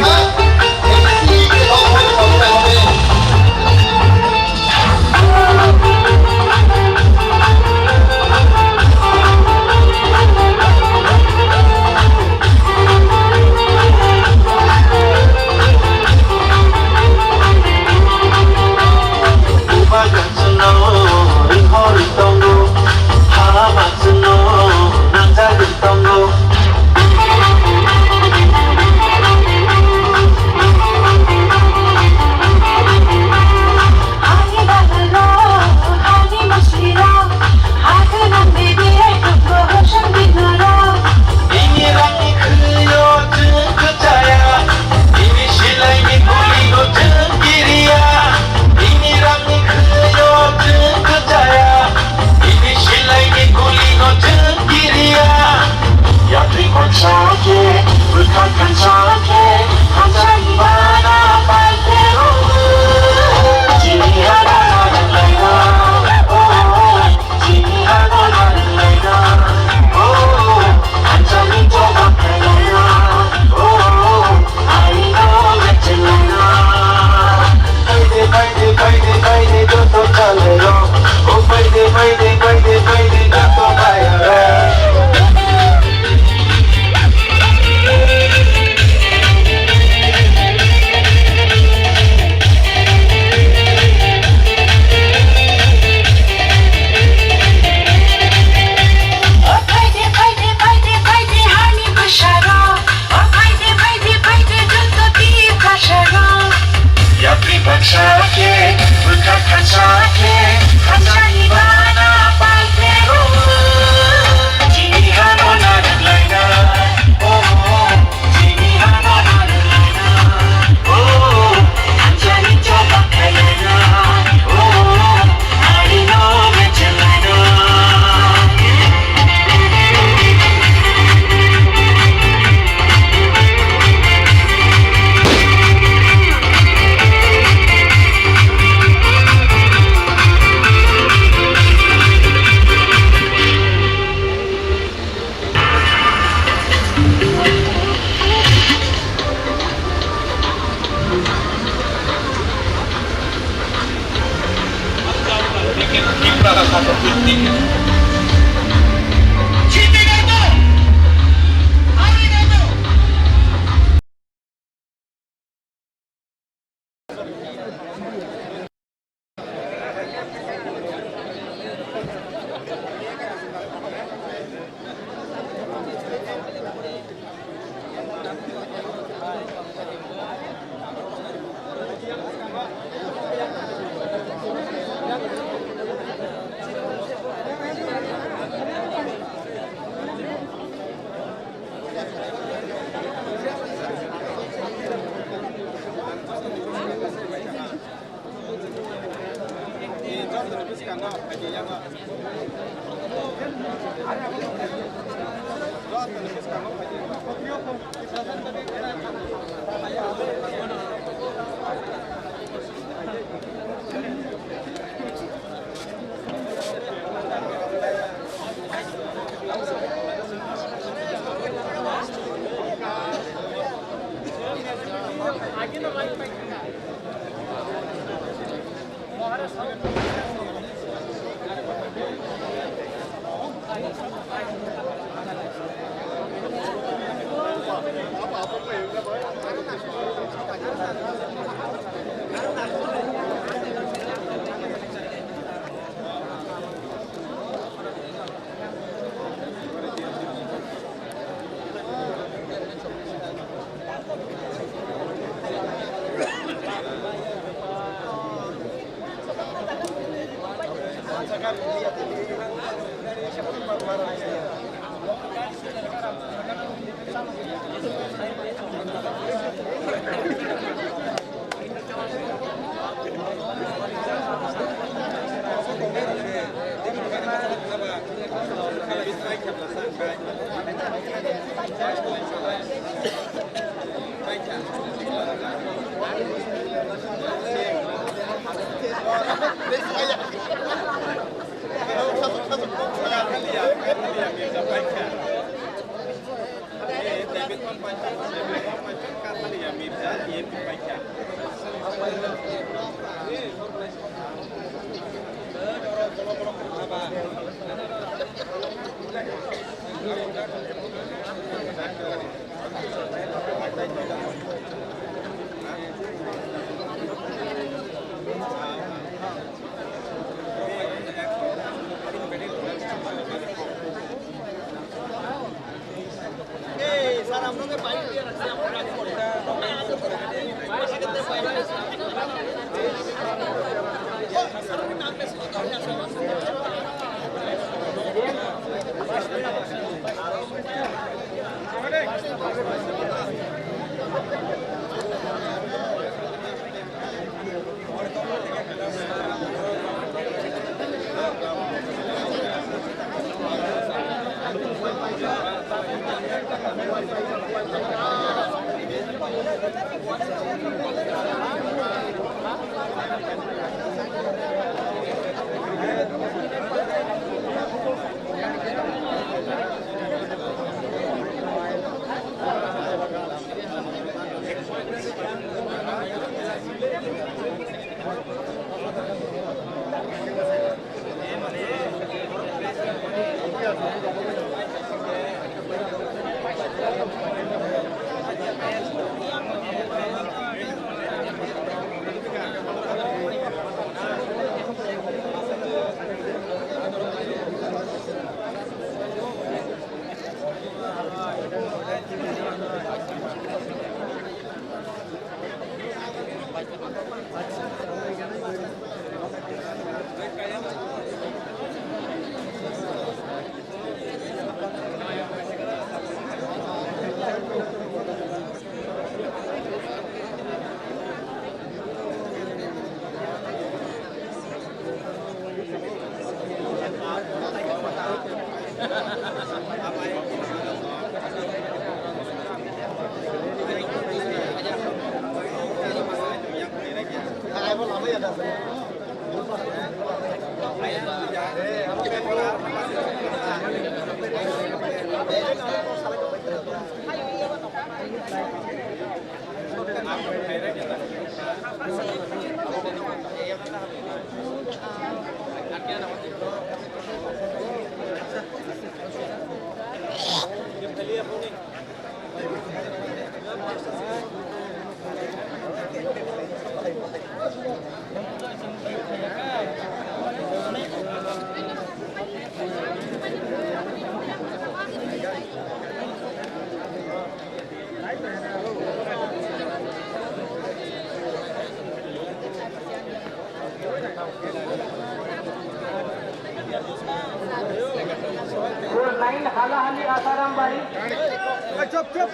Four nine Halahali Asaram Bari.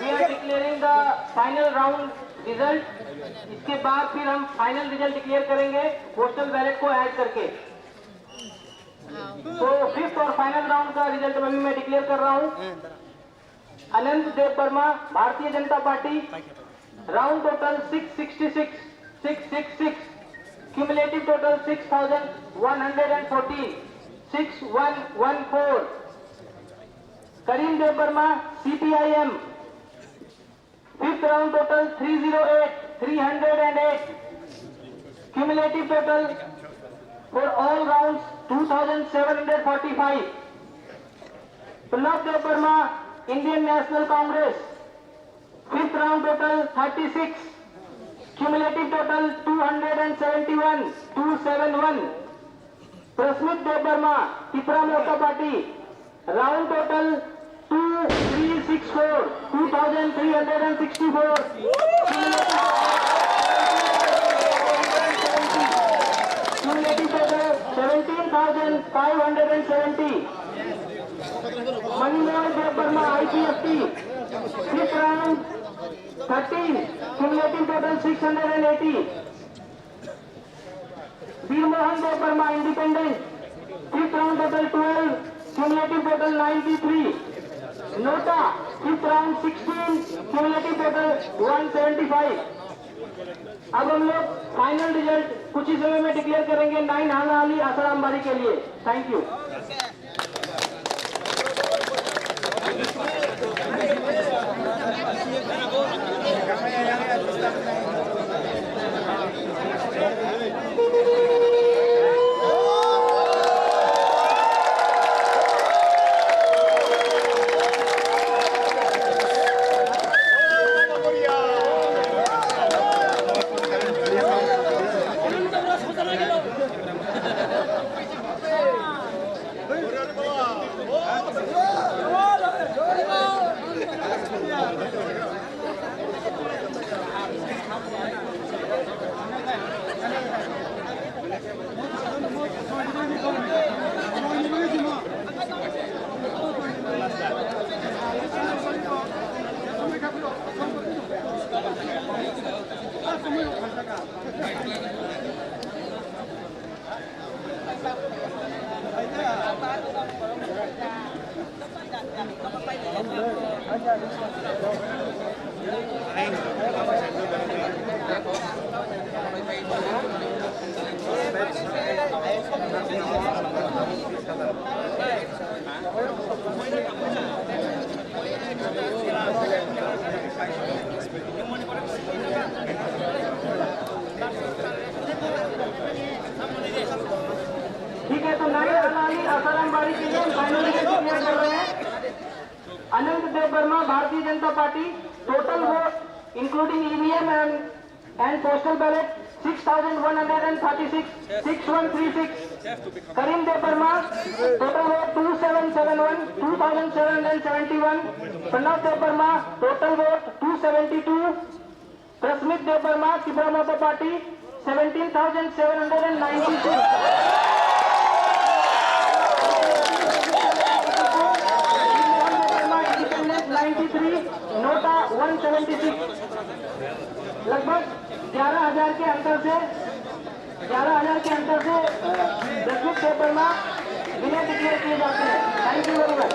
We are declaring the final round result. इसके बाद फिर हम final result declare करेंगे postal ballot को ऐड करके। तो फिफ्थ और final round का रिजल्ट अभी मैं डिक्लेयर कर रहा हूँ। अनंत देव वर्मा, भारतीय Janata party, round total six sixty six, six six six, cumulative total six thousand one hundred and fourteen, six one one four. Karim Dev Varma, C P I M, fifth round total three zero eight, three hundred and eight. Cumulative total for all rounds two thousand seven hundred forty-five. Pranab Debbarma, Indian National Congress, fifth round total thirty-six, cumulative total two hundred and seventy-one, two seven one. Prasmit Debbarma, Tipra Motha Party, round total two three six four, two thousand three hundred and sixty-four. Cumulative total seventeen thousand five hundred and seventy. Manimohan Debbarma, I P S T, fifth round, thirteen, cumulative total six hundred and eighty. Bir Mohan Debbarma, Independent, fifth round total twelve, cumulative total ninety-three. Nota, fifth round sixteen, cumulative total one seventy-five. अब हम लोग final result कुछ ही समय में declare करेंगे नाइन हालाहाली आसाराम बारी के लिए। Thank you. ठीक है, तो नाइन हालाहाली आसाराम बारी के लिए हम final में declare कर रहे हैं। अनंत देव वर्मा, भारतीय Janata party, total vote including E V M and and postal ballot six thousand one hundred and thirty-six, six one three six. Karim Debbarma, total vote two seven seven one, two thousand seven hundred seventy-one. Pranav Debbarma, total vote two seventy-two. Prasmit Debbarma, Tipra Motha Party, seventeen thousand seven hundred and ninety-six. Independent ninety-three, Nota one seventy-six. लगभग ग्यारह हज़ार के अंतर से, ग्यारह हज़ार के अंतर से दसवीं पेपर में विनय डिक्लेयर किए जाते हैं। Thank you very much.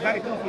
Ha?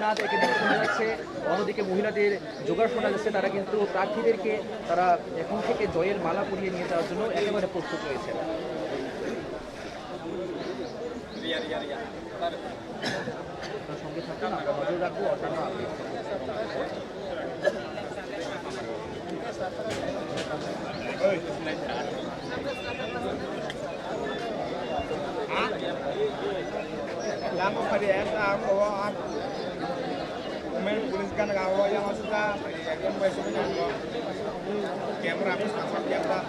না দেখে দেখে শোনা যাচ্ছে, অন্যদিকে মহিলাদের জোগাড় শোনা যাচ্ছে, তারা কিন্তু প্রার্থীদেরকে তারা এখন থেকে জয়ের মালা পরিয়ে নিয়ে যাওয়ার জন্য একেবারে প্রস্তুত রয়েছে। আপনার সঙ্গে থাকুন, আমরা নজর রাখবো অন্যান্য update. Lama pari esa ang ko ang. Main police kan gawo yang masuk ka. Yang bai sini kan ko. Camera apa apa yang tak.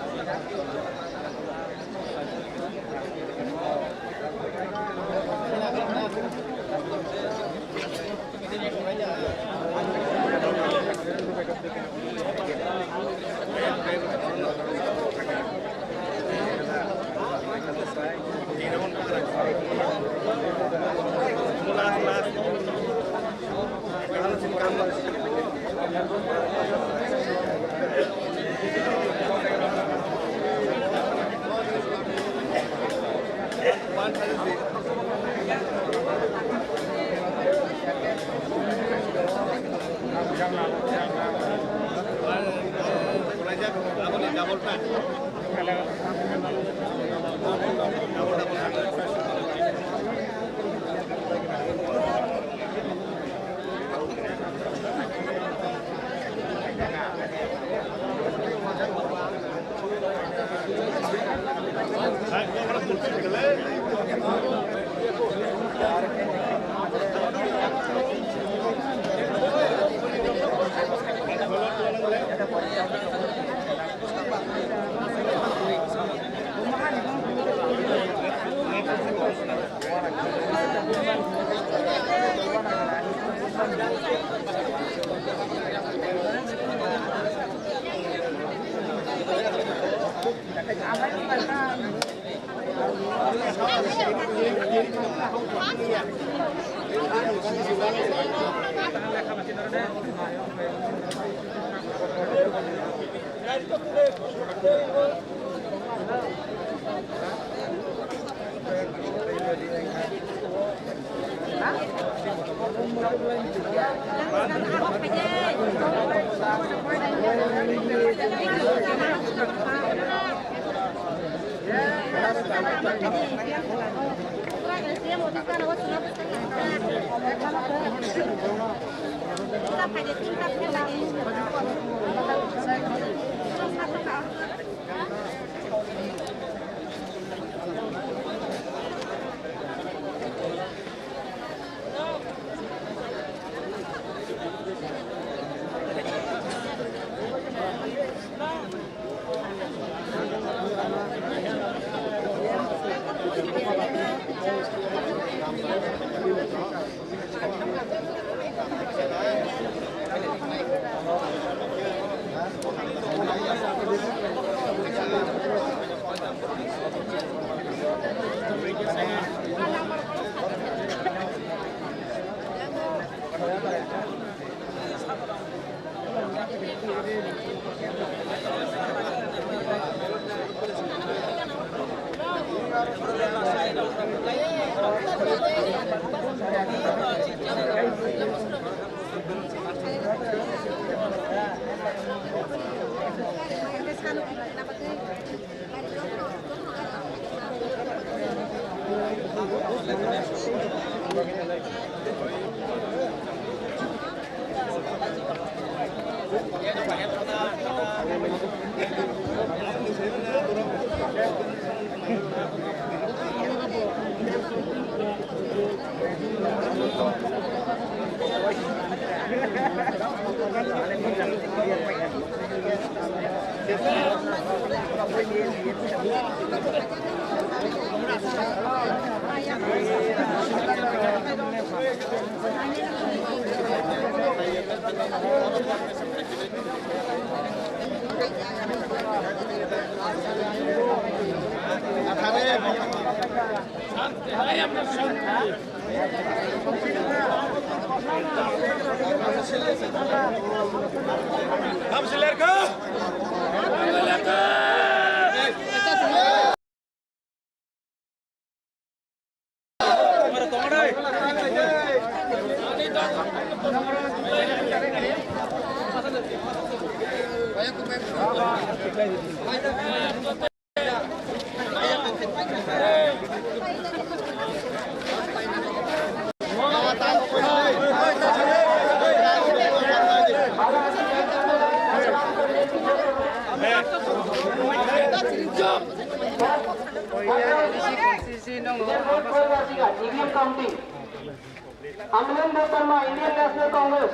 Amlen Debbarma, Indian National Congress,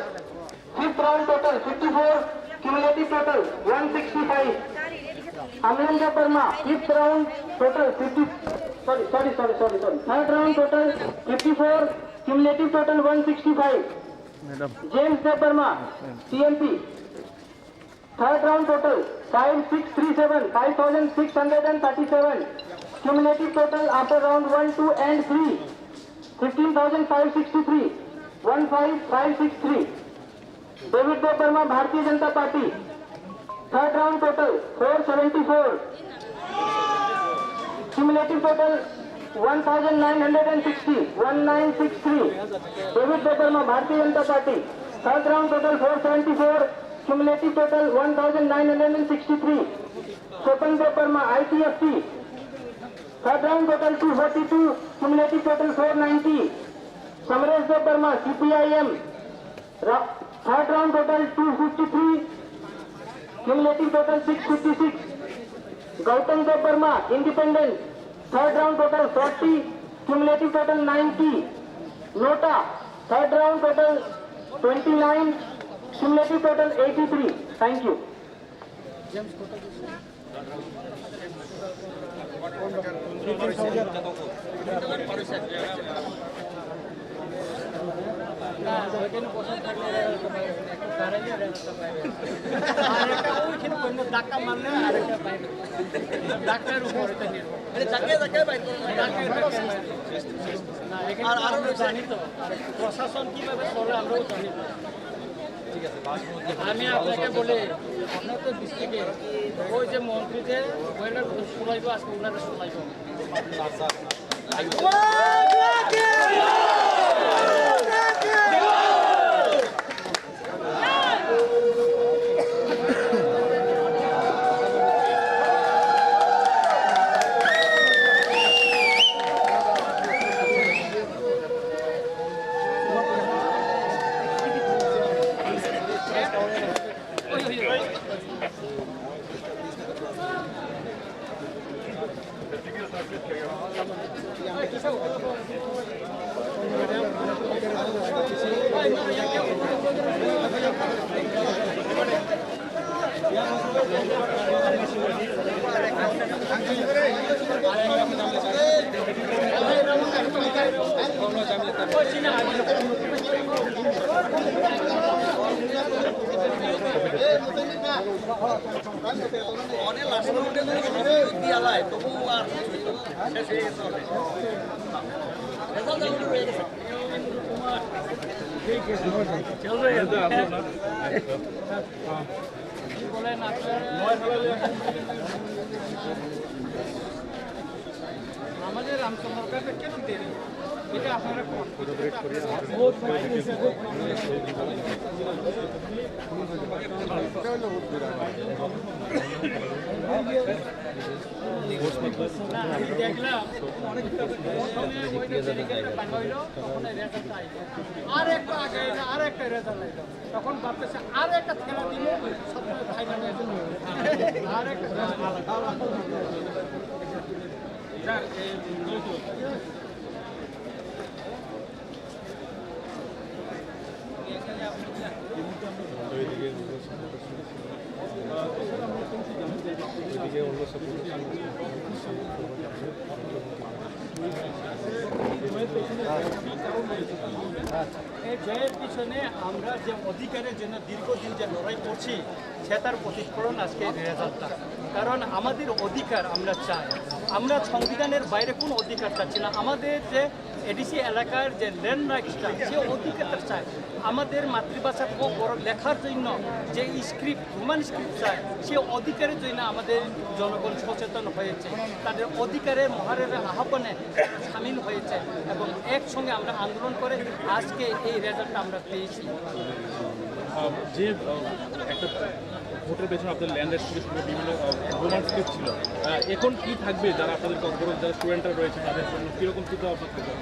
fifth round total fifty-four, cumulative total one sixty-five. Amlen Debbarma, fifth round total fifty, sorry, sorry, sorry, sorry, sorry. Third round total fifty-four, cumulative total one sixty-five. Madam. James Debbarma, T M P. Third round total five six three seven, five thousand six hundred and thirty-seven. Cumulative total after round one, two and three, fifteen thousand five sixty-three, one five five six three. David Debbarma, Bharatiya Janata Party. Third round total four seventy-four. Cumulative total one thousand nine hundred and sixty, one nine six three. David Debbarma, Bharatiya Janata Party. Third round total four seventy-four, cumulative total one thousand nine hundred and sixty-three. Swetan Debbarma, I P F T. Third round total two forty-two, cumulative total four ninety. Samresh Debbarma, C P I M. Ra-, third round total two fifty-three, cumulative total six fifty-six. Gautam Debbarma, independent, third round total forty, cumulative total ninety. Nota, third round total twenty-nine, cumulative total eighty-three. Thank you. Doctor উপরে থাকে। আরে, যাকে, যাকে বাইর করো না। Doctor, doctor বাইর করো। না, এখানে আর, তো আরো আমরা রয়েছে। জানি তো, প্রশাসন কিভাবে চলে, আমরাও জানি। আমি আপনাকে বলি, আপনার তো ডিস্ট্রিক্টে ওই যে মন্ত্রী যে ওনার শুনাইবো, আজকে ওনারা শুনাইবো। অনেক লাস্ট মুহূর্তে যদি কিছু দিয়া যায়, তবু আর শেষ হয়ে গেছে অনেক। রেজাল্ট already হয়ে গেছে। আমাদের রামচন্দ্র কাছে কে দিতে? এটা আপনারা কোন? আমি দেখলাম, প্রথমে ওই যে ডেলিগেটটা ভাঙা হইলো, তখন এই রেজাল্টটা আইলো। আর একটু আগে এলো, আর একটা রেজাল্ট আইলো। তখন ভাবতেছে, আর একটা খেলা দিলে সবসময় ফাইনালে আসবে। আর একটা খেলা আলাদা। এই জয়ের পিছনে আমরা যে অধিকারের জন্য দীর্ঘদিন যে লড়াই করছি, সেটার প্রতিফলন আজকে এই রেজাল্টটা। কারণ আমাদের অধিকার আমরা চাই, আমরা সংবিধানের বাইরে কোনো অধিকার চাচ্ছি না। আমাদের যে এডিসি এলাকার যে ল্যান্ড রাইটসটা, সে অধিকারটা চাই। আমাদের মাতৃভাষা হোক, বড় লেখার জন্য যে স্ক্রিপ্ট, রোমান স্ক্রিপ্ট চাই, সে অধিকারের জন্য আমাদের জনগণ সচেতন হয়েছে, তাদের অধিকারের মহারাজের আহ্বানে সামিল হয়েছে এবং একসঙ্গে আমরা আন্দোলন করে আজকে এই রেজাল্টটা আমরা পেয়েছি। আহ, যে আহ, একটা ভোটের পেছনে আপনাদের ল্যান্ড রাইটস থেকে শুরু করে বিভিন্ন রোমান স্ক্রিপ্ট ছিল। আহ, এখন কি থাকবে, যারা আপনাদের কক্সবাজার, যারা স্টুডেন্টরা রয়েছে, তাদের জন্য কিরকম চিন্তা ভাবনা থাকবে?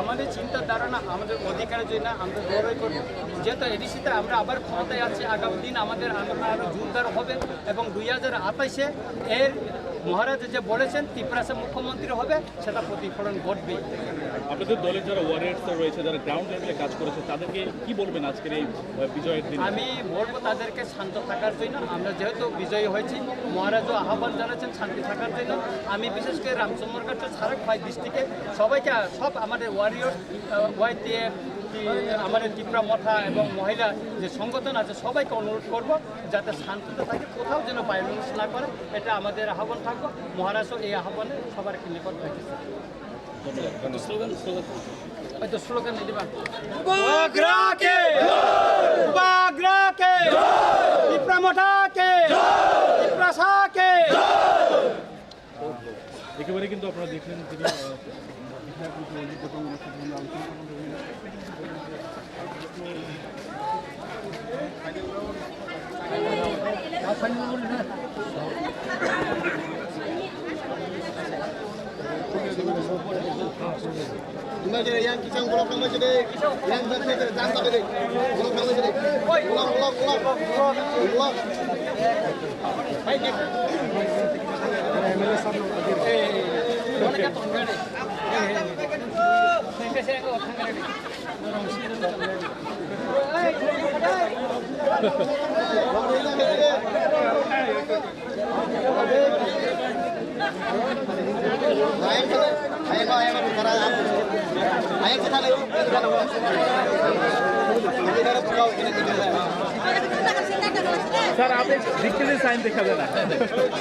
আমাদের চিন্তাধারা না, আমাদের অধিকারের জন্য আমরা লড়াই করব। যেহেতু এডিসিতে আমরা আবার ক্ষমতায় আছি, আগামী দিন আমাদের আন্দোলন আরও জোরদার হবে এবং দুই হাজার আঠাশে এর মহারাজা যে বলেছেন তিপ্রাসা মুখ্যমন্ত্রী হবে, সেটা প্রতিফলন ঘটবেই। আপনাদের দলের যারা ওয়ারিয়র্সরা রয়েছে, যারা গ্রাউন্ড লেভেলে কাজ করেছে, তাদেরকে কি বলবেন আজকের এই আহ, বিজয়ের দিনে? আমি বলবো তাদেরকে শান্ত থাকার জন্য। আমরা যেহেতু বিজয়ী হয়েছি, মহারাজও আহ্বান জানাচ্ছেন শান্তি থাকার জন্য। আমি বিশেষ করে রামচন্দ্রঘাট ছাড়া খোয়াই ডিস্ট্রিক্টে সবাইকে, সব আমাদের ওয়ারিয়র, ওয়াইটিএ, আমাদের তিপ্রা মথা এবং মহিলা যে সংগঠন আছে, সবাইকে অনুরোধ করব যাতে শান্তিতে থাকে, কোথাও যেন ভায়োলেন্স না করে, এটা আমাদের আহ্বান থাকবো। মহারাজও এই আহ্বানে সবার নিকট রেখেছে। ধন্যবাদ। Slogan, slogan. এই তো স্লোগান দিয়ে দিবা। বুবাগ্রাকে! বুবাগ্রাকে! তিপ্রা মথাকে! তিপ্রাসাকে! একেবারে কিন্তু আপনারা দেখলেন তিনি, আহ, Yang kisang bolok nang masih deh, yang tak ada, yang tak ada, bolok nang masih deh, bolok, bolok, bolok, bolok. Sir, आप एक डिक्शनरी साइन दिखा देना।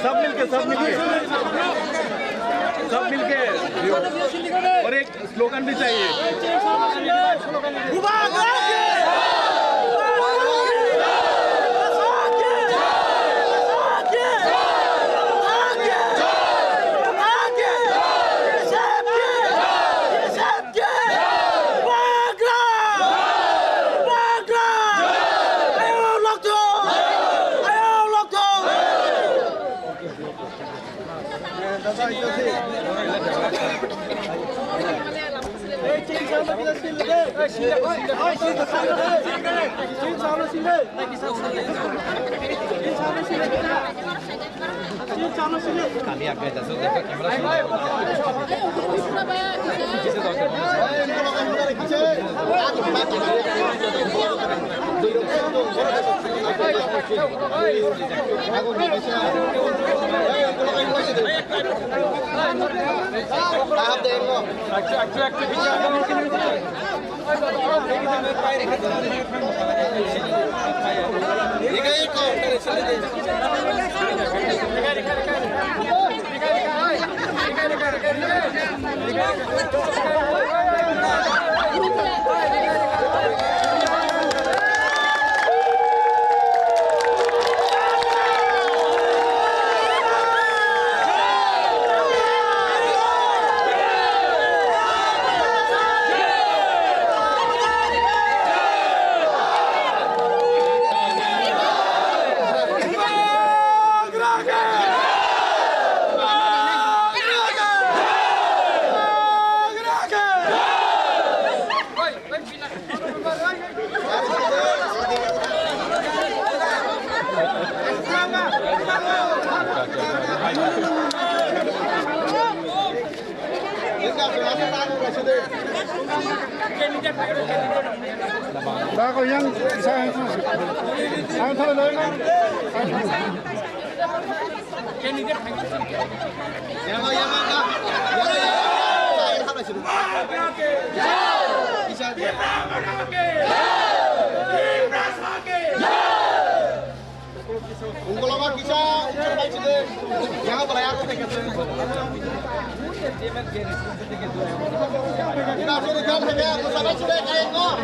सब मिलके, सब मिलके, सब मिलके। और एक स्लोगन भी चाहिए। Da ko yang sa ang thang dai na. Ungkoloma kisa, ungkol bai chile. Yang apa ya, apa kata? Kita sudah kan, saya, aku sabar sudah, kayak kok.